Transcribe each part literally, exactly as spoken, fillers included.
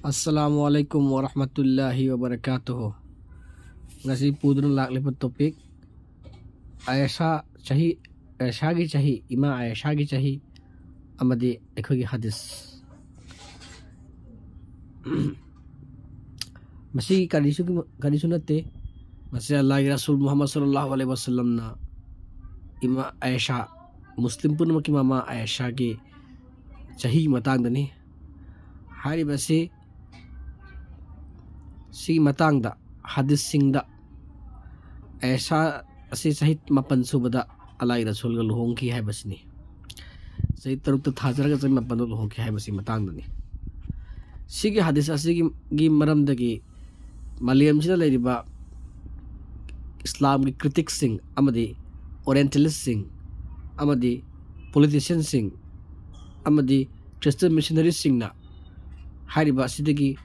ꯑꯁꯂꯥꯃꯨ ꯑꯂꯥꯏꯀꯨꯝ ꯋꯔꯍꯃꯇꯨꯜꯂꯥꯍꯤ ꯋꯕꯔꯀꯥꯇꯨꯍꯨ꯫ ꯉꯁꯤ ꯄꯨꯗꯨꯅ ꯂꯥꯛꯂꯤꯕ ꯇꯣꯄꯤꯛ, ꯑꯥꯌꯦꯁꯥ ꯆꯍꯤ, ꯑꯥꯌꯦꯁꯥꯒꯤ ꯆꯍꯤ, ꯏꯃꯥ ꯑꯥꯌꯦꯁꯥꯒꯤ ꯆꯍꯤ ꯑꯃꯗꯤ ꯑꯩꯈꯣꯏꯒꯤ ꯍꯗꯤꯁ꯫ ꯃꯁꯤ ꯀꯔꯤꯁꯨ, ꯀꯔꯤꯁꯨ ꯅꯠꯇꯦ꯫ ꯃꯁꯤ ꯑꯜꯂꯥꯍꯒꯤ ꯔꯁꯨꯜ ꯃꯨꯍꯝꯃꯗ ꯁꯜꯂꯜꯂꯥꯍꯨ ꯑꯂꯥꯏꯍꯤ ꯋꯥꯁꯜꯂꯝꯅ ꯏꯃꯥ ꯑꯥꯌꯦꯁꯥ, ꯃꯨꯁꯂꯤꯝ ꯄꯨꯝꯅꯃꯛꯀꯤ ꯃꯃꯥ ꯑꯥꯌꯦꯁꯥꯒꯤ ꯆꯍꯤ ꯃꯇꯥꯡꯗꯅꯤ꯫ ꯍꯥꯏꯔꯤꯕꯁꯤ, ꯁꯤꯒꯤ ꯃꯇꯥꯡꯗ ꯍꯗꯤꯁꯁꯤꯡꯗ ꯑꯥꯌꯦꯁꯥ ꯑꯁꯤ ꯆꯍꯤ ꯃꯥꯄꯟ ꯁꯨꯕꯗ ꯑꯜꯂꯥꯍꯒꯤ ꯔꯁꯨꯜꯒ ꯂꯨꯍꯣꯡꯈꯤ ꯍꯥꯏꯕꯁꯤꯅꯤ꯫ ꯆꯍꯤ ꯇꯔꯨꯛꯇ ꯊꯥꯖꯔꯒ ꯆꯍꯤ ꯃꯥꯄꯟꯗ ꯂꯨꯍꯣꯡꯈꯤ ꯍꯥꯏꯕꯁꯤ ꯃꯇꯥꯡꯗꯅꯤ꯫ ꯁꯤꯒꯤ ꯍꯗꯤꯁ ꯑꯁꯤꯒꯤ, ꯒꯤ ꯃꯔꯝꯗꯒꯤ ꯃꯥꯂꯦꯝꯁꯤꯗ ꯂꯩꯔꯤꯕ ꯏꯁꯂꯥꯝꯒꯤ ꯀ꯭ꯔꯤꯇꯤꯛꯁꯤꯡ ꯑꯃꯗꯤ ꯑꯣꯔꯤꯌꯦꯟꯇꯦꯂꯤꯁꯁꯤꯡ ꯑꯃꯗꯤ ꯄꯣꯂꯤꯇꯤꯁꯤꯌꯟꯁꯤꯡ ꯑꯃꯗꯤ ꯈ꯭ꯔꯤꯁꯇꯤꯌꯟ ꯃꯤꯁꯅꯔꯤꯁꯤꯡꯅ ꯍꯥꯏꯔꯤꯕ ꯑꯁꯤꯗꯒꯤ,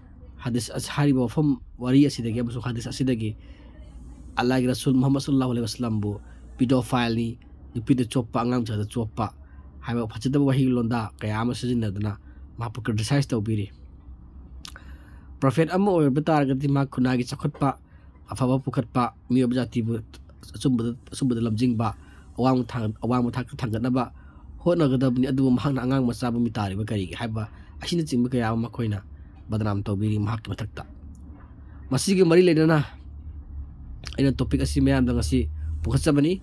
ꯍꯗꯤꯁ ꯑꯁ-, ꯍꯥꯏꯔꯤꯕ ꯋꯥꯐꯝ ꯋꯥꯔꯤ ꯑꯁꯤꯗꯒꯤ ꯑꯃꯁꯨꯡ ꯍꯗꯤꯁ ꯑꯁꯤꯗꯒꯤ ꯑꯜꯂꯥꯍꯒꯤ ꯔꯁꯨꯜ ꯃꯨꯍꯝꯃꯗ ꯁꯜꯂꯜꯂꯥꯍꯨ ꯑꯂꯥꯏꯍꯤ ꯋꯥꯁꯜꯂꯝꯕꯨ ꯄꯤꯗꯣꯐꯥꯏꯜꯅꯤ, ꯅꯨꯄꯤꯗ ꯆꯣꯞꯄ, ꯑꯉꯥꯡ ꯃꯆꯥꯗ ꯆꯣꯞꯄ ꯍꯥꯏꯕ ꯐꯖꯗꯕ ꯋꯥꯍꯩ ꯂꯣꯟꯗꯥ ꯀꯌꯥ ꯑꯃ ꯁꯤꯖꯤꯟꯅꯗꯨꯅ ꯃꯍꯥꯛꯄꯨ ꯀ꯭ꯔꯤꯇꯤꯁꯥꯏꯖ ꯇꯧꯕꯤꯔꯤ꯫ ꯄ꯭ꯔꯣꯐꯦꯠ ꯑꯃ ꯑꯣꯏꯕ ꯇꯥꯔꯒꯗꯤ ꯃꯍꯥꯛ ꯈꯨꯟꯅꯥꯏꯒꯤ ꯆꯥꯎꯈꯠꯄ, ꯑꯐꯕ ꯄꯨꯈꯠꯄ, ꯃꯤꯑꯣꯏꯕ ꯖꯥꯇꯤꯕꯨ ꯑꯆꯨꯝꯕꯗ, ꯑꯆꯨꯝꯕꯗ ꯂꯝꯖꯤꯡꯕ, ꯑꯋꯥꯡꯕ ꯊꯥꯡ-, ꯑꯋꯥꯡꯕ ꯊꯥꯛꯇ ꯊꯥꯡꯒꯠꯅꯕ ꯍꯣꯠꯅꯒꯗꯕꯅꯤ꯫ ꯑꯗꯨꯕꯨ ꯃꯍꯥꯛꯅ ꯑꯉꯥꯡ ꯃꯆꯥꯕꯨ ꯃꯤ ꯇꯥꯔꯤꯕ ꯀꯔꯤꯒꯤ ꯍꯥꯏꯕ ꯑꯁꯤꯅꯆꯤꯡꯕ ꯀꯌꯥ ꯑꯃ ꯃꯈꯣꯏꯅ ꯕꯗꯅꯥꯝ ꯇꯧꯕꯤꯔꯤ ꯃꯍꯥꯛꯀꯤ ꯃꯊꯛꯇ꯫ ꯃꯁꯤꯒꯤ ꯃꯔꯤ ꯂꯩꯅꯅ ꯑꯩꯅ ꯇꯣꯄꯤꯛ ꯑꯁꯤ ꯃꯌꯥꯝꯗ ꯉꯁꯤ ꯄꯨꯈꯠꯆꯕꯅꯤ꯫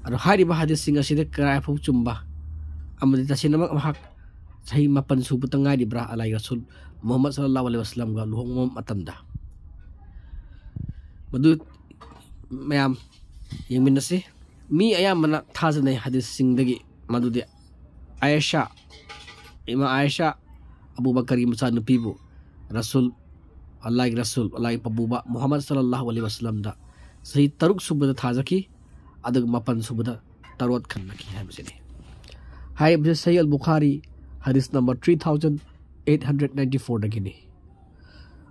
ꯑꯗꯣ ꯍꯥꯏꯔꯤꯕ ꯍꯗꯤꯁꯁꯤꯡ ꯑꯁꯤꯗ ꯀꯗꯥꯏ ꯐꯥꯎ ꯆꯨꯝꯕ ꯑꯃꯗꯤ ꯇꯁꯦꯡꯅꯃꯛ ꯃꯍꯥꯛ ꯆꯍꯤ ꯃꯥꯄꯟ ꯁꯨꯕꯇ ꯉꯥꯏꯔꯤꯕ꯭ꯔꯥ ꯑꯜꯂꯥꯍꯒꯤ ꯔꯁꯨꯜ ꯃꯨꯍꯝꯃꯗ ꯁꯜꯂꯜꯂꯥꯍꯨ ꯑꯂꯥꯏꯍꯤ ꯋꯥꯁꯜꯂꯝꯒ ꯂꯨꯍꯣꯡꯕ ꯃꯇꯝꯗ? ꯃꯗꯨ ꯃꯌꯥꯝ ꯌꯦꯡꯃꯤꯟꯅꯁꯤ꯫ ꯃꯤ ꯑꯌꯥꯝꯕꯅ ꯊꯥꯖꯅꯩ ꯍꯗꯤꯁꯁꯤꯡꯗꯒꯤ ꯃꯗꯨꯗꯤ ꯑꯥꯌꯦꯁꯥ, ꯏꯃꯥ ꯑꯥꯌꯦꯁꯥ, ꯑꯕꯨ ꯕꯀꯔꯒꯤ ꯃꯆꯥꯅꯨꯄꯤꯕꯨ ꯔꯁꯨꯜ, ꯑꯜꯂꯥꯍꯒꯤ ꯔꯁꯨꯜ, ꯑꯜꯂꯥꯍꯒꯤ ꯄꯥꯕꯨꯕ ꯃꯨꯍꯝꯃꯗ ꯁꯜꯂꯜꯂꯥꯍꯨ ꯑꯂꯥꯏꯍꯤ ꯋꯥꯁꯜꯂꯝꯗ ꯆꯍꯤ ꯇꯔꯨꯛ ꯁꯨꯕꯗ ꯊꯥꯖꯈꯤ, ꯑꯗꯨꯒ ꯃꯥꯄꯟ ꯁꯨꯕꯗ ꯇꯔꯣꯠ ꯈꯟꯅꯈꯤ ꯍꯥꯏꯕꯁꯤꯅꯤ꯫ ꯍꯥꯏꯔꯤꯕꯁꯤ ꯁꯍꯤ ꯑꯜ ꯕꯨꯈꯥꯔꯤ, ꯍꯗꯤꯁ number three thousand eight hundred ninety fourꯗꯒꯤꯅꯤ꯫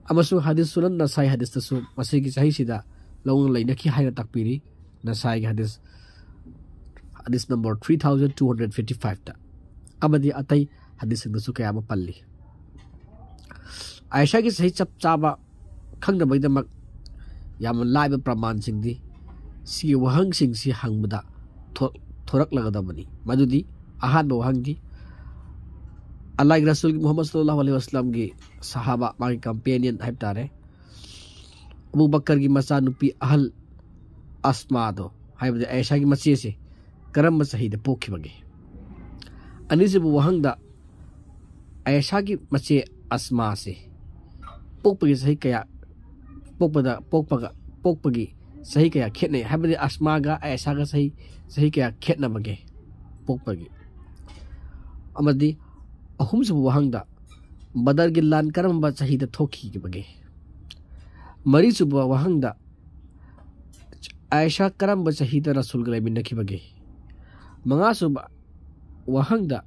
ꯑꯃꯁꯨꯡ ꯍꯗꯤꯁ ꯁꯨꯅꯟ ꯅꯁꯥꯏ ꯍꯗꯤꯁꯇꯁꯨ ꯃꯁꯤꯒꯤ ꯆꯍꯤꯁꯤꯗ ꯂꯧꯅ ꯂꯩꯅꯈꯤ ꯍꯥꯏꯅ ꯇꯥꯛꯄꯤꯔꯤ꯫ ꯅꯁꯥꯏꯒꯤ ꯍꯗꯤꯁ, ꯍꯗꯤꯁ number three thousand two hundred fifty fiveꯇ ꯑꯃꯗꯤ ꯑꯇꯩ ꯍꯗꯤꯁꯁꯤꯡꯗꯁꯨ ꯀꯌꯥ ꯑꯃ ꯄꯜꯂꯤ꯫ ꯑꯥꯏꯁꯥꯒꯤ ꯆꯍꯤ ꯆꯞ ꯆꯥꯕ ꯈꯪꯅꯕꯒꯤꯗꯃꯛ ꯌꯥꯝꯅ ꯂꯥꯏꯕ ꯄ꯭ꯔꯃꯥꯟꯁꯤꯡꯗꯤ ꯁꯤꯒꯤ ꯋꯥꯍꯪꯁꯤꯡꯁꯤ ꯍꯪꯕꯗ ꯊꯣ-, ꯊꯣꯔꯛꯂꯒꯗꯕꯅꯤ꯫ ꯃꯗꯨꯗꯤ ꯑꯍꯥꯟꯕ ꯋꯥꯍꯪꯗꯤ ꯑꯜꯂꯥꯍꯒꯤ ꯔꯁꯨꯜꯒꯤ ꯃꯨꯍꯝꯃꯗ ꯁꯜꯂꯜꯂꯥꯍꯨ ꯑꯂꯩꯍꯤ ꯋꯥꯁꯂꯝꯒꯤ ꯁꯍꯥꯕꯥ, ꯃꯥꯒꯤ ꯀꯝꯄꯦꯅꯤꯌꯟ ꯍꯥꯏꯕ ꯇꯥꯔꯦ, ꯑꯕꯨ ꯕꯀꯔꯒꯤ ꯃꯆꯥꯅꯨꯄꯤ ꯑꯍꯜ ꯑꯁꯃꯥꯗꯣ, ꯍꯥꯏꯕꯗꯤ ꯑꯥꯏꯁꯥꯒꯤ ꯃꯆꯦꯁꯦ ꯀꯔꯝꯕ ꯆꯍꯤꯗ ꯄꯣꯛꯈꯤꯕꯒꯦ? ꯑꯅꯤꯁꯨꯕ ꯋꯥꯍꯪꯗ ꯑꯥꯏꯁꯥꯒꯤ ꯃꯆꯦ ꯑꯁꯃꯥꯁꯦ ꯄꯣꯛꯄꯒꯤ ꯆꯍꯤ ꯀꯌꯥ, ꯄꯣꯛꯄꯗ, ꯄꯣꯛꯄꯒ, ꯄꯣꯛꯄꯒꯤ ꯆꯍꯤ ꯀꯌꯥ ꯈꯦꯠꯅꯩ? ꯍꯥꯏꯕꯗꯤ ꯑꯁꯃꯥꯒ ꯑꯥꯏꯁꯥꯒ ꯆꯍꯤ, ꯆꯍꯤ ꯀꯌꯥ ꯈꯦꯠꯅꯕꯒꯦ ꯄꯣꯛꯄꯒꯤ? ꯑꯃꯗꯤ ꯑꯍꯨꯝꯁꯨꯕ ꯋꯥꯍꯪꯗ ꯕꯗꯔꯒꯤ ꯂꯥꯟ ꯀꯔꯝꯕ ꯆꯍꯤꯗ ꯊꯣꯛꯈꯤꯕꯒꯦ? ꯃꯔꯤꯁꯨꯕ ꯋꯥꯍꯪꯗ ꯑꯥꯏꯁꯥ ꯀꯔꯝꯕ ꯆꯍꯤꯗ ꯔꯁꯨꯜꯒ ꯂꯩꯃꯤꯟꯅꯈꯤꯕꯒꯦ? ꯃꯉꯥꯁꯨꯕ ꯋꯥꯍꯪꯗ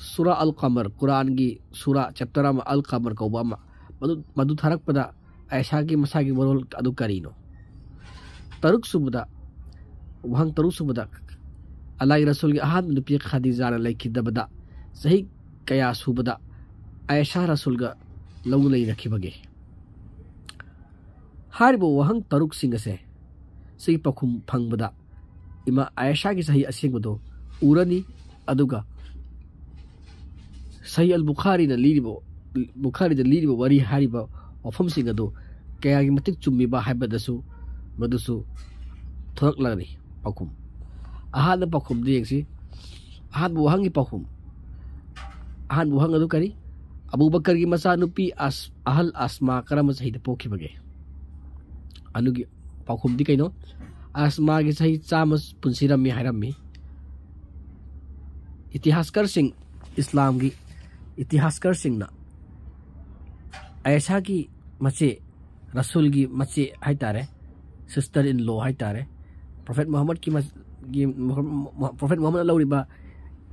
ꯁꯨꯔꯥ ꯑꯜ ꯀꯃꯔ, ꯀꯨꯔꯥꯟꯒꯤ ꯁꯨꯔꯥ ꯆꯦꯞꯇꯔ ꯑꯃ, ꯑꯜ ꯀꯃꯔ ꯀꯧꯕ ꯑꯃ, ꯃꯗꯨ, ꯃꯗꯨ ꯊꯥꯔꯛꯄꯗ ꯑꯥꯏꯁꯥꯒꯤ ꯃꯁꯥꯒꯤ ꯃꯔꯣꯜ ꯑꯗꯨ ꯀꯔꯤꯅꯣ? ꯇꯔꯨꯛꯁꯨꯕꯗ, ꯋꯥꯍꯪ ꯇꯔꯨꯛꯁꯨꯕꯗ, ꯑꯜꯂꯥꯍꯒꯤ ꯔꯁꯨꯜꯒꯤ ꯑꯍꯥꯟꯕ ꯅꯨꯄꯤ ꯈꯗꯤꯖꯥꯅ ꯂꯩꯈꯤꯗꯕꯗ ꯆꯍꯤ ꯀꯌꯥ ꯁꯨꯕꯗ ꯑꯥꯏꯁꯥ ꯔꯁꯨꯜꯒ ꯂꯧꯅ ꯂꯩꯅꯈꯤꯕꯒꯦ? ꯍꯥꯏꯔꯤꯕ ꯋꯥꯍꯪ ꯇꯔꯨꯛꯁꯤꯡ ꯑꯁꯦ, ꯁꯤꯒꯤ ꯄꯥꯎꯈꯨꯝ ꯐꯪꯕꯗ ꯏꯃꯥ ꯑꯥꯏꯁꯥꯒꯤ ꯆꯍꯤ ꯑꯁꯦꯡꯕꯗꯣ ꯎꯔꯅꯤ꯫ ꯑꯗꯨꯒ ꯁꯍꯤ ꯑꯜ ꯕꯨꯈꯥꯔꯤꯅ ꯂꯤꯔꯤꯕ, ꯕꯨꯈꯥꯔꯤꯗ ꯂꯤꯔꯤꯕ ꯋꯥꯔꯤ ꯍꯥꯏꯔꯤꯕ ꯋꯥꯐꯝꯁꯤꯡ ꯑꯗꯨ ꯀꯌꯥꯒꯤ ꯃꯇꯤꯛ ꯆꯨꯝꯃꯤꯕ ꯍꯥꯏꯕꯗꯁꯨ ꯃꯗꯨꯁꯨ ꯊꯣꯔꯛꯂꯒꯅꯤ ꯄꯥꯎꯈꯨꯝ꯫ ꯑꯍꯥꯟꯕ ꯄꯥꯎꯈꯨꯝꯗꯨ ꯌꯦꯡꯁꯤ꯫ ꯑꯍꯥꯟꯕ ꯋꯥꯍꯪꯒꯤ ꯄꯥꯎꯈꯨꯝ꯫ ꯑꯍꯥꯟꯕ ꯋꯥꯍꯪ ꯑꯗꯨ ꯀꯔꯤ? ꯑꯕꯨ ꯕꯀꯔꯒꯤ ꯃꯆꯥꯅꯨꯄꯤ ꯑꯁ-, ꯑꯍꯜ ꯑꯁꯃꯥ ꯀꯔꯝꯕ ꯆꯍꯤꯗ ꯄꯣꯛꯈꯤꯕꯒꯦ? ꯑꯗꯨꯒꯤ ꯄꯥꯎꯈꯨꯝꯗꯤ ꯀꯩꯅꯣ? ꯑꯁꯃꯥꯒꯤ ꯆꯍꯤ ꯆꯥꯝꯃ ꯄꯨꯟꯁꯤꯔꯝꯃꯤ ꯍꯥꯏꯔꯝꯃꯤ꯫ ꯏꯇꯤꯍꯥꯁꯀꯔꯁꯤꯡ, ꯏꯁꯂꯥꯝꯒꯤ ꯏꯇꯤꯍꯥꯁꯀꯔꯁꯤꯡꯅ ꯑꯥꯏꯁꯥꯒꯤ ꯃꯆꯦ, ꯔꯁꯨꯜꯒꯤ ꯃꯆꯦ ꯍꯥꯏꯇꯥꯔꯦ, ꯁꯤꯁꯇꯔ ꯏꯟ ꯂꯣ ꯍꯥꯏꯇꯥꯔꯦ, ꯄ꯭ꯔꯣꯐꯦꯠ ꯃꯨꯍꯝꯃꯗꯀꯤ ꯃ-, ꯒꯤ, ꯄ꯭ꯔꯣꯐꯦꯠ ꯃꯨꯍꯝꯃꯗꯅ ꯂꯧꯔꯤꯕ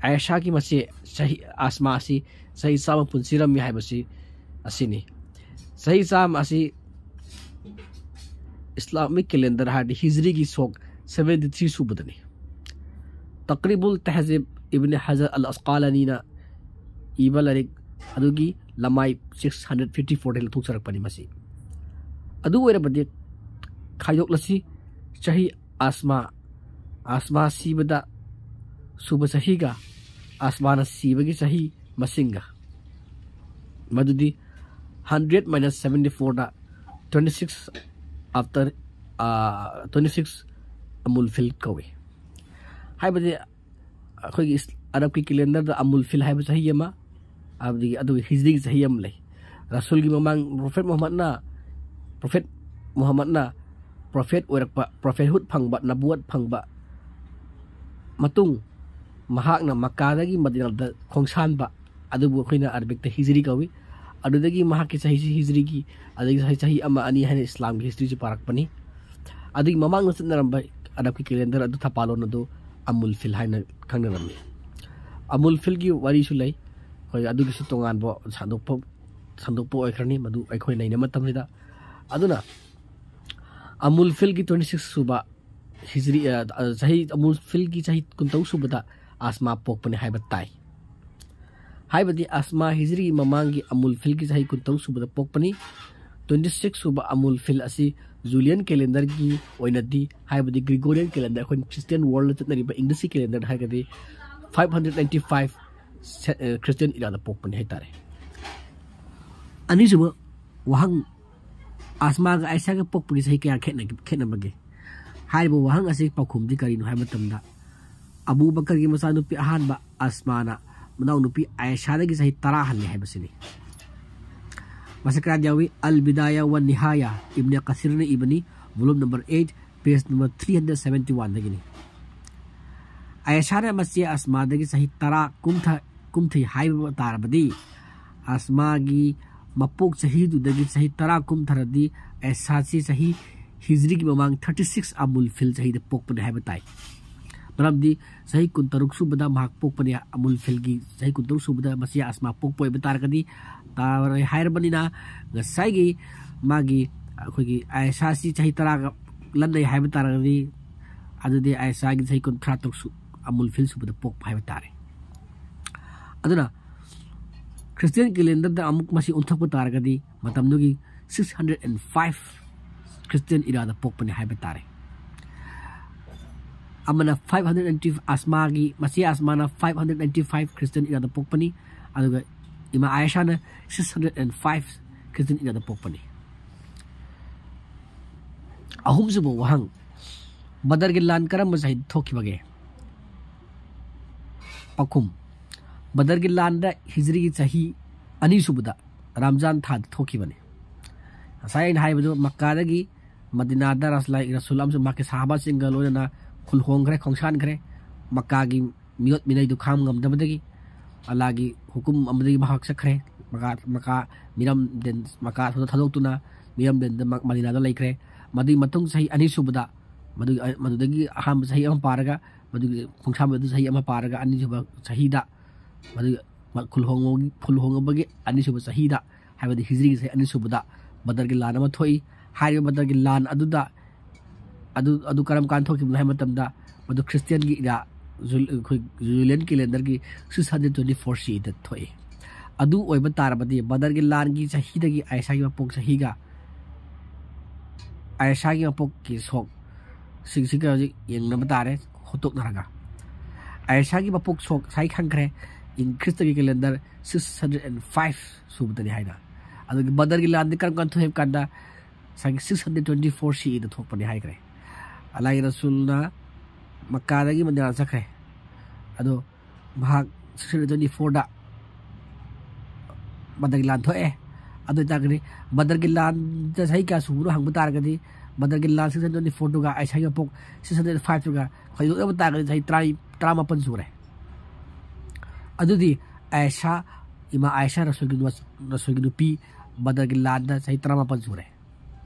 ꯑꯥꯏꯁꯥꯒꯤ ꯃꯆꯦ ꯆꯍꯤ, ꯑꯁꯃꯥ ꯑꯁꯤ ꯆꯍꯤ ꯆꯥꯝꯃ ꯄꯨꯟꯁꯤꯔꯝꯃꯤ ꯍꯥꯏꯕꯁꯤ ꯑꯁꯤꯅꯤ꯫ ꯆꯍꯤ ꯆꯥꯝꯃ ꯑꯁꯤ ꯏꯁꯂꯥꯃꯤꯛ ꯀꯦꯂꯦꯟꯗꯔ ꯍꯥꯏꯔꯗꯤ ꯍꯤꯖ꯭ꯔꯤꯒꯤ ꯁꯣꯛ ꯁꯚꯦꯟꯇꯤ ꯊ꯭ꯔꯤ ꯁꯨꯕꯗꯅꯤ꯫ ꯇꯛꯔꯤꯕꯨꯜ ꯇꯍꯖꯤꯕ, ꯏꯕꯅꯤ ꯍꯖꯔ ꯑꯜ ꯑꯁꯀꯥꯂꯥꯅꯤꯅ ꯏꯕ ꯂꯥꯏꯔꯤꯛ ꯑꯗꯨꯒꯤ ꯂꯃꯥꯏ six hundred fifty fourꯗꯒꯤ ꯂꯧꯊꯣꯛꯆꯔꯛꯄꯅꯤ ꯃꯁꯤ꯫ ꯑꯗꯨ ꯑꯣꯏꯔꯕꯗꯤ ꯈꯥꯏꯗꯣꯛꯂꯁꯤ꯫ ꯆꯍꯤ ꯑꯁꯃꯥ, ꯑꯁꯃꯥ ꯁꯤꯕꯗ ꯁꯨꯕ ꯆꯍꯤꯒ ꯑꯁꯃꯥꯅ ꯁꯤꯕꯒꯤ ꯆꯍꯤ ꯃꯁꯤꯡꯒ, ꯃꯗꯨꯗꯤ hundred minus seventy fourꯗ twenty six, after twenty six ꯑꯃꯨꯜ ꯐꯤꯜ ꯀꯧꯏ꯫ ꯍꯥꯏꯕꯗꯤ ꯑꯩꯈꯣꯏꯒꯤ ꯏꯁ-, ꯑꯔꯕꯀꯤ ꯀꯦꯂꯦꯟꯗꯔꯗ ꯑꯃꯨꯜ ꯐꯤꯜ ꯍꯥꯏꯕ ꯆꯍꯤ ꯑꯃ, ꯑꯗꯒꯤ ꯑꯗꯨꯒ ꯍꯤꯖ꯭ꯔꯤꯒꯤ ꯆꯍꯤ ꯑꯃ ꯂꯩ꯫ ꯔꯁꯨꯜꯒꯤ ꯃꯃꯥꯡ ꯄ꯭ꯔꯣꯐꯦꯠ ꯃꯨꯍꯝꯃꯗꯅ, ꯄ꯭ꯔꯣꯐꯦꯠ ꯃꯨꯍꯝꯃꯗꯅ ꯄ꯭ꯔꯣꯐꯦꯠ ꯑꯣꯏꯔꯛꯄ, ꯄ꯭ꯔꯣꯐꯦꯠꯍꯨꯗ ꯐꯪꯕ, ꯅꯕꯨꯋꯠ ꯐꯪꯕ ꯃꯇꯨꯡ, ꯃꯍꯥꯛꯅ ꯃꯛꯀꯥꯗꯒꯤ ꯃꯗꯤꯅꯥꯗ ꯈꯣꯡꯁꯥꯟꯕ, ꯑꯗꯨꯕꯨ ꯑꯩꯈꯣꯏꯅ ꯑꯔꯕꯤꯛꯇ ꯍꯤꯖ꯭ꯔꯤ ꯀꯧꯏ꯫ ꯑꯗꯨꯗꯒꯤ ꯃꯍꯥꯛꯀꯤ ꯆꯍꯤꯁꯤ ꯍꯤꯖ꯭ꯔꯤꯒꯤ, ꯑꯗꯒꯤ ꯆꯍꯤ, ꯆꯍꯤ ꯑꯃ ꯑꯅꯤ ꯍꯥꯏꯅ ꯏꯁꯂꯥꯝꯒꯤ ꯍꯤꯁꯇ꯭ꯔꯤꯁꯤ ꯄꯥꯔꯛꯄꯅꯤ꯫ ꯑꯗꯨꯒꯤ ꯃꯃꯥꯡꯗ ꯆꯠꯅꯔꯝꯕ ꯑꯔꯕꯀꯤ ꯀꯦꯂꯦꯟꯗꯔ ꯑꯗꯨ, ꯊꯄꯥꯂꯣꯟ ꯑꯗꯨ ꯑꯃꯨꯜ ꯐꯤꯜ ꯍꯥꯏꯅ ꯈꯪꯅꯔꯝꯃꯤ꯫ ꯑꯃꯨꯜ ꯐꯤꯜꯒꯤ ꯋꯥꯔꯤꯁꯨ ꯂꯩ, ꯑꯩꯈꯣꯏ ꯑꯗꯨꯒꯤꯁꯨ ꯇꯣꯉꯥꯟꯕ ꯁꯟꯗꯣꯛꯄ, ꯁꯟꯗꯣꯛꯄ ꯑꯣꯏꯈ꯭ꯔꯅꯤ, ꯃꯗꯨ ꯑꯩꯈꯣꯏ ꯅꯩꯅꯕ ꯃꯇꯝꯁꯤꯗ꯫ ꯑꯗꯨꯅ ꯑꯃꯨꯜ ꯐꯤꯜꯒꯤ twenty six ꯁꯨꯕ ꯍꯤꯖ꯭ꯔꯤ, ꯑ, ꯑ, ꯆꯍꯤ, ꯑꯃꯨꯜ ꯐꯤꯜꯒꯤ ꯆꯍꯤ ꯀꯨꯟꯇꯔꯨꯛ ꯁꯨꯕꯗ ꯑꯁꯃꯥ ꯄꯣꯛꯄꯅꯤ ꯍꯥꯏꯕ ꯇꯥꯏ꯫ ꯍꯥꯏꯕꯗꯤ ꯑꯁꯃꯥ ꯍꯤꯖ꯭ꯔꯤꯒꯤ ꯃꯃꯥꯡꯒꯤ ꯑꯃꯨꯜ ꯐꯤꯜꯒꯤ ꯆꯍꯤ ꯀꯨꯟꯇꯔꯨꯛ ꯁꯨꯕꯗ ꯄꯣꯛꯄꯅꯤ꯫ Twenty six ꯁꯨꯕ ꯑꯃꯨꯜ ꯐꯤꯜ ꯑꯁꯤ ꯖꯨꯂꯤꯌꯟ ꯀꯦꯂꯦꯟꯗꯔꯒꯤ ꯑꯣꯏꯅꯗꯤ, ꯍꯥꯏꯕꯗꯤ ꯒ꯭ꯔꯤꯒꯣꯔꯤꯌꯟ ꯀꯦꯂꯦꯟꯗꯔ, ꯑꯩꯈꯣꯏꯅ ꯈ꯭ꯔꯤꯁꯇꯤꯌꯟ ꯋꯥꯔꯜꯗ ꯆꯠꯅꯔꯤꯕ ꯏꯪꯂꯤꯁꯀꯤ ꯀꯦꯂꯦꯟꯗꯔꯗ ꯍꯥꯏꯔꯒꯗꯤ five hundred ninety five Christian ꯏꯔꯥꯗ ꯄꯣꯛꯄꯅꯤ ꯍꯥꯏꯇꯥꯔꯦ꯫ ꯑꯅꯤꯁꯨꯕ ꯋꯥꯍꯪ, ꯑꯁꯃꯥꯒ ꯑꯥꯏꯁꯥꯒ ꯄꯣꯛꯄꯒꯤ ꯆꯍꯤ ꯀꯌꯥ ꯈꯦꯠꯅ-, ꯈꯦꯠꯅꯕꯒꯦ? ꯍꯥꯏꯔꯤꯕ ꯋꯥꯍꯪ ꯑꯁꯤ ꯄꯥꯎꯈꯨꯝꯗꯤ ꯀꯔꯤꯅꯣ ꯍꯥꯏꯕ ꯃꯇꯝꯗ, ꯑꯕꯨ ꯕꯀꯔꯒꯤ ꯃꯆꯥꯅꯨꯄꯤ ꯑꯍꯥꯟꯕ ꯑꯁꯃꯥꯅ ꯃꯅꯥꯎꯅꯨꯄꯤ ꯑꯥꯏꯁꯥꯗꯒꯤ ꯆꯍꯤ ꯇꯔꯥ ꯍꯜꯂꯤ ꯍꯥꯏꯕꯁꯤꯅꯤ꯫ ꯃꯁꯤ ꯀꯗꯥꯏꯗ ꯌꯥꯎꯏ? ꯑꯜ ꯕꯤꯗꯥꯌꯥ ꯋ ꯅꯤꯍꯥꯌꯥ, ꯏꯕꯅꯦ ꯀꯁꯤꯔꯅ ꯏꯕꯅꯤ, volume number eight, page number three hundred seventy one ꯗꯒꯤꯅꯤ꯫ ꯑꯥꯏꯁꯥꯅ ꯃꯆꯦ ꯑꯁꯃꯥꯗꯒꯤ ꯆꯍꯤ ꯇꯔꯥ ꯀꯨꯝꯊ-, ꯀꯨꯝꯊꯩ ꯍꯥꯏꯕ ꯇꯥꯔꯕꯗꯤ, ꯑꯁꯃꯥꯒꯤ ꯃꯄꯣꯛ ꯆꯍꯤꯗꯨꯗꯒꯤ ꯆꯍꯤ ꯇꯔꯥ ꯀꯨꯝꯊꯔꯗꯤ, ꯑꯥꯏꯁꯥꯁꯤ ꯆꯍꯤ ꯍꯤꯖ꯭ꯔꯤꯒꯤ ꯃꯃꯥꯡ thirty six ꯑꯃꯨꯜ ꯐꯤꯜ ꯆꯍꯤꯗ ꯄꯣꯛꯄꯅꯤ ꯍꯥꯏꯕ ꯇꯥꯏ꯫ ꯃꯔꯝꯗꯤ ꯆꯍꯤ ꯀꯨꯟꯇꯔꯨꯛ ꯁꯨꯕꯗ ꯃꯍꯥꯛ ꯄꯣꯛꯄꯅꯤ, ꯑꯃꯨꯜ ꯐꯤꯜꯒꯤ ꯆꯍꯤ ꯀꯨꯟꯇꯔꯨꯛ ꯁꯨꯕꯗ ꯃꯆꯦ ꯑꯁꯃꯥ ꯄꯣꯛꯄ ꯑꯣꯏꯕ ꯇꯥꯔꯒꯗꯤ, ꯇꯥꯔꯦ ꯍꯥꯏꯔꯕꯅꯤꯅ, ꯉꯁꯥꯏꯒꯤ ꯃꯥꯒꯤ, ꯑꯩꯈꯣꯏꯒꯤ ꯑꯥꯏꯁꯥꯁꯤ ꯆꯍꯤ ꯇꯔꯥꯒ ꯂꯟꯅꯩ ꯍꯥꯏꯕ ꯇꯥꯔꯒꯗꯤ, ꯑꯗꯨꯗꯤ ꯑꯥꯏꯁꯥꯒꯤ ꯆꯍꯤ ꯀꯨꯟꯊ꯭ꯔꯥ ꯇꯔꯨꯛ ꯁꯨ-, ꯑꯃꯨꯜ ꯐꯤꯜ ꯁꯨꯕꯗ ꯄꯣꯛꯄ ꯍꯥꯏꯕ ꯇꯥꯔꯦ꯫ ꯑꯗꯨꯅ Christian calendarꯗ ꯑꯃꯨꯛ ꯃꯁꯤ ꯑꯣꯟꯊꯣꯛꯄ ꯇꯥꯔꯒꯗꯤ ꯃꯇꯝꯗꯨꯒꯤ six hundred and five Christian eraꯗ ꯄꯣꯛꯄꯅꯤ ꯍꯥꯏꯕ ꯇꯥꯔꯦ꯫ ꯑꯃꯅ five hundred ninety, ꯑꯁꯃꯥꯒꯤ, ꯃꯁꯤ ꯑꯁꯃꯥꯅ five hundred ninety five Christian eraꯗ ꯄꯣꯛꯄꯅꯤ, ꯑꯗꯨꯒ ꯏꯃꯥ ꯑꯥꯏꯁꯥꯅ six hundred and five Christian eraꯗ ꯄꯣꯛꯄꯅꯤ꯫ ꯑꯍꯨꯝꯁꯨꯕ ꯋꯥꯍꯪ, ꯕꯗꯔꯒꯤ ꯂꯥꯟ ꯀꯔꯝꯕ ꯆꯍꯤ ꯊꯣꯛꯈꯤꯕꯒꯦ? ꯄꯥꯎꯈꯨꯝ, ꯕꯗꯔꯒꯤ ꯂꯥꯟꯗ ꯍꯤꯖ꯭ꯔꯤꯒꯤ ꯆꯍꯤ ꯑꯅꯤꯁꯨꯕꯗ ꯔꯝꯖꯥꯟ ꯊꯥꯗ ꯊꯣꯛꯈꯤꯕꯅꯤ꯫ ꯉꯁꯥꯏ ꯑꯩꯅ ꯍꯥꯏꯕꯗꯨ ꯃꯛꯀꯥꯗꯒꯤ ꯃꯗꯤꯅꯥꯗ ꯔꯁꯨꯜ ꯑꯃꯁꯨꯡ ꯃꯍꯥꯛꯀꯤ ꯁꯍꯥꯕꯥꯁꯤꯡꯒ ꯂꯣꯏꯅꯅ ꯈꯨꯜ ꯍꯣꯡꯈ꯭ꯔꯦ, ꯈꯣꯡꯁꯥꯟꯈ꯭ꯔꯦ꯫ ꯃꯛꯀꯥꯒꯤ ꯃꯤꯑꯣꯠ ꯃꯤꯅꯩꯗꯨ ꯈꯥꯡꯕ ꯉꯝꯗꯕꯗꯒꯤ ꯑꯜꯂꯥꯒꯤ ꯍꯨꯀꯨꯝ ꯑꯃꯗꯒꯤ ꯃꯍꯥꯛ ꯆꯠꯈ꯭ꯔꯦ꯫ ꯃꯀꯥ, ꯃꯀꯥ ꯃꯤꯔꯝꯗꯦꯟ, ꯃꯀꯥ ꯁꯣꯝꯗ ꯊꯥꯗꯣꯛꯇꯨꯅ ꯃꯤꯔꯝꯗꯦꯟꯗ ꯃ-, ꯃꯗꯤꯅꯥꯗ ꯂꯩꯈ꯭ꯔꯦ꯫ ꯃꯗꯨꯒꯤ ꯃꯇꯨꯡ ꯆꯍꯤ ꯑꯅꯤꯁꯨꯕꯗ, ꯃꯗꯨꯒꯤ, ꯃꯗꯨꯗꯒꯤ ꯑꯍꯥꯟꯕ ꯆꯍꯤ ꯑꯃ ꯄꯥꯔꯒ, ꯃꯗꯨꯒꯤ ꯈꯣꯡꯁꯥꯟꯕꯗꯨ ꯆꯍꯤ ꯑꯃ ꯄꯥꯔꯒ, ꯑꯅꯤꯁꯨꯕ ꯆꯍꯤꯗ ꯃꯗꯨꯒꯤ ꯃ-, ꯈꯨꯜ ꯍꯣꯡꯉ-, ꯈꯨꯜ ꯍꯣꯡꯉꯕꯒꯤ ꯑꯅꯤꯁꯨꯕ ꯆꯍꯤꯗ, ꯍꯥꯏꯕꯗꯤ ꯍꯤꯖ꯭ꯔꯤꯒꯤ ꯆꯍꯤ ꯑꯅꯤꯁꯨꯕꯗ ꯕꯗꯔꯒꯤ ꯂꯥꯟ ꯑꯃ ꯊꯣꯛꯏ꯫ ꯍꯥꯏꯔꯤꯕ ꯕꯗꯔꯒꯤ ꯂꯥꯟ ꯑꯗꯨꯗ, ꯑꯗꯨ, ꯑꯗꯨ ꯀꯔꯝ ꯀꯥꯟꯗ ꯊꯣꯛꯈꯤꯕꯅꯣ ꯍꯥꯏꯕ ꯃꯇꯝꯗ, ꯃꯗꯨ ꯈ꯭ꯔꯤꯁꯇꯤꯌꯟꯒꯤ ꯏꯔꯥ, ꯖꯨ-, ꯑꯩꯈꯣꯏ ꯖꯨꯂꯤꯌꯟ ꯀꯦꯂꯦꯟꯗꯔꯒꯤ six hundred twenty four C Eꯗ ꯊꯣꯛꯏ꯫ ꯑꯗꯨ ꯑꯣꯏꯕ ꯇꯥꯔꯕꯗꯤ ꯕꯗꯔꯒꯤ ꯂꯥꯟꯒꯤ ꯆꯍꯤꯗꯒꯤ ꯑꯥꯏꯁꯥꯒꯤ ꯃꯄꯣꯛ ꯆꯍꯤꯒ, ꯑꯥꯏꯁꯥꯒꯤ ꯃꯄꯣꯛꯀꯤ ꯁꯣꯛ ꯁꯤꯡꯁꯤꯒ ꯍꯧꯖꯤꯛ ꯌꯦꯡꯅꯕ ꯇꯥꯔꯦ, ꯍꯣꯠꯇꯣꯛꯅꯔꯒ꯫ ꯑꯥꯏꯁꯥꯒꯤ ꯃꯄꯣꯛ ꯁꯣꯛ ꯉꯁꯥꯏ ꯈꯪꯈ꯭ꯔꯦ, ꯏꯪ-, ꯈ꯭ꯔꯤꯁꯇꯒꯤ calendar six hundred and five ꯁꯨꯕꯗꯅꯤ ꯍꯥꯏꯅ꯫ ꯑꯗꯨꯒ ꯕꯗꯔꯒꯤ ꯂꯥꯟꯗꯤ ꯀꯔꯝ ꯀꯥꯟꯗ ꯊꯣꯛꯑꯦ ꯍꯥꯏꯕ ꯀꯥꯟꯗ, ꯉꯁꯥꯏꯒꯤ six hundred twenty four C Eꯗ ꯊꯣꯛꯄꯅꯤ ꯍꯥꯏꯈ꯭ꯔꯦ꯫ ꯑꯜꯂꯥꯍꯤ ꯔꯁꯨꯜꯅ ꯃꯛꯀꯥꯗꯒꯤ ꯃꯗꯤꯅꯥ ꯆꯠꯈ꯭ꯔꯦ꯫ ꯑꯗꯣ ꯃꯍꯥꯛ six hundred twenty fourꯗ ꯕꯗꯔꯒꯤ ꯂꯥꯟ ꯊꯣꯛꯑꯦ꯫ ꯑꯗꯨ ꯑꯣꯏꯇꯥꯔꯒꯗꯤ ꯕꯗꯔꯒꯤ ꯂꯥꯟꯗ ꯆꯍꯤ ꯀꯌꯥ ꯁꯨꯕꯅꯣ ꯍꯪꯕ ꯇꯥꯔꯒꯗꯤ, ꯕꯗꯔꯒꯤ ꯂꯥꯟ six hundred twenty fourꯗꯨꯒ ꯑꯥꯏꯁꯥꯒꯤ ꯃꯄꯣꯛ six hundred fiveꯇꯨꯒ ꯈꯥꯏꯗꯣꯛꯅꯕ ꯇꯥꯔꯒꯗꯤ ꯆꯍꯤ ꯇꯔꯥ, ꯇꯔꯥꯃꯥꯄꯟ ꯁꯨꯔꯦ꯫ ꯑꯗꯨꯗꯤ ꯑꯥꯏꯁꯥ, ꯏꯃꯥ ꯑꯥꯏꯁꯥ ꯔꯁꯨꯜꯒꯤ ꯅꯨ-, ꯔꯁꯨꯜꯒꯤ ꯅꯨꯄꯤ, ꯕꯗꯔꯒꯤ ꯂꯥꯟꯗ ꯆꯍꯤ ꯇꯔꯥꯃꯥꯄꯟ ꯁꯨꯔꯦ꯫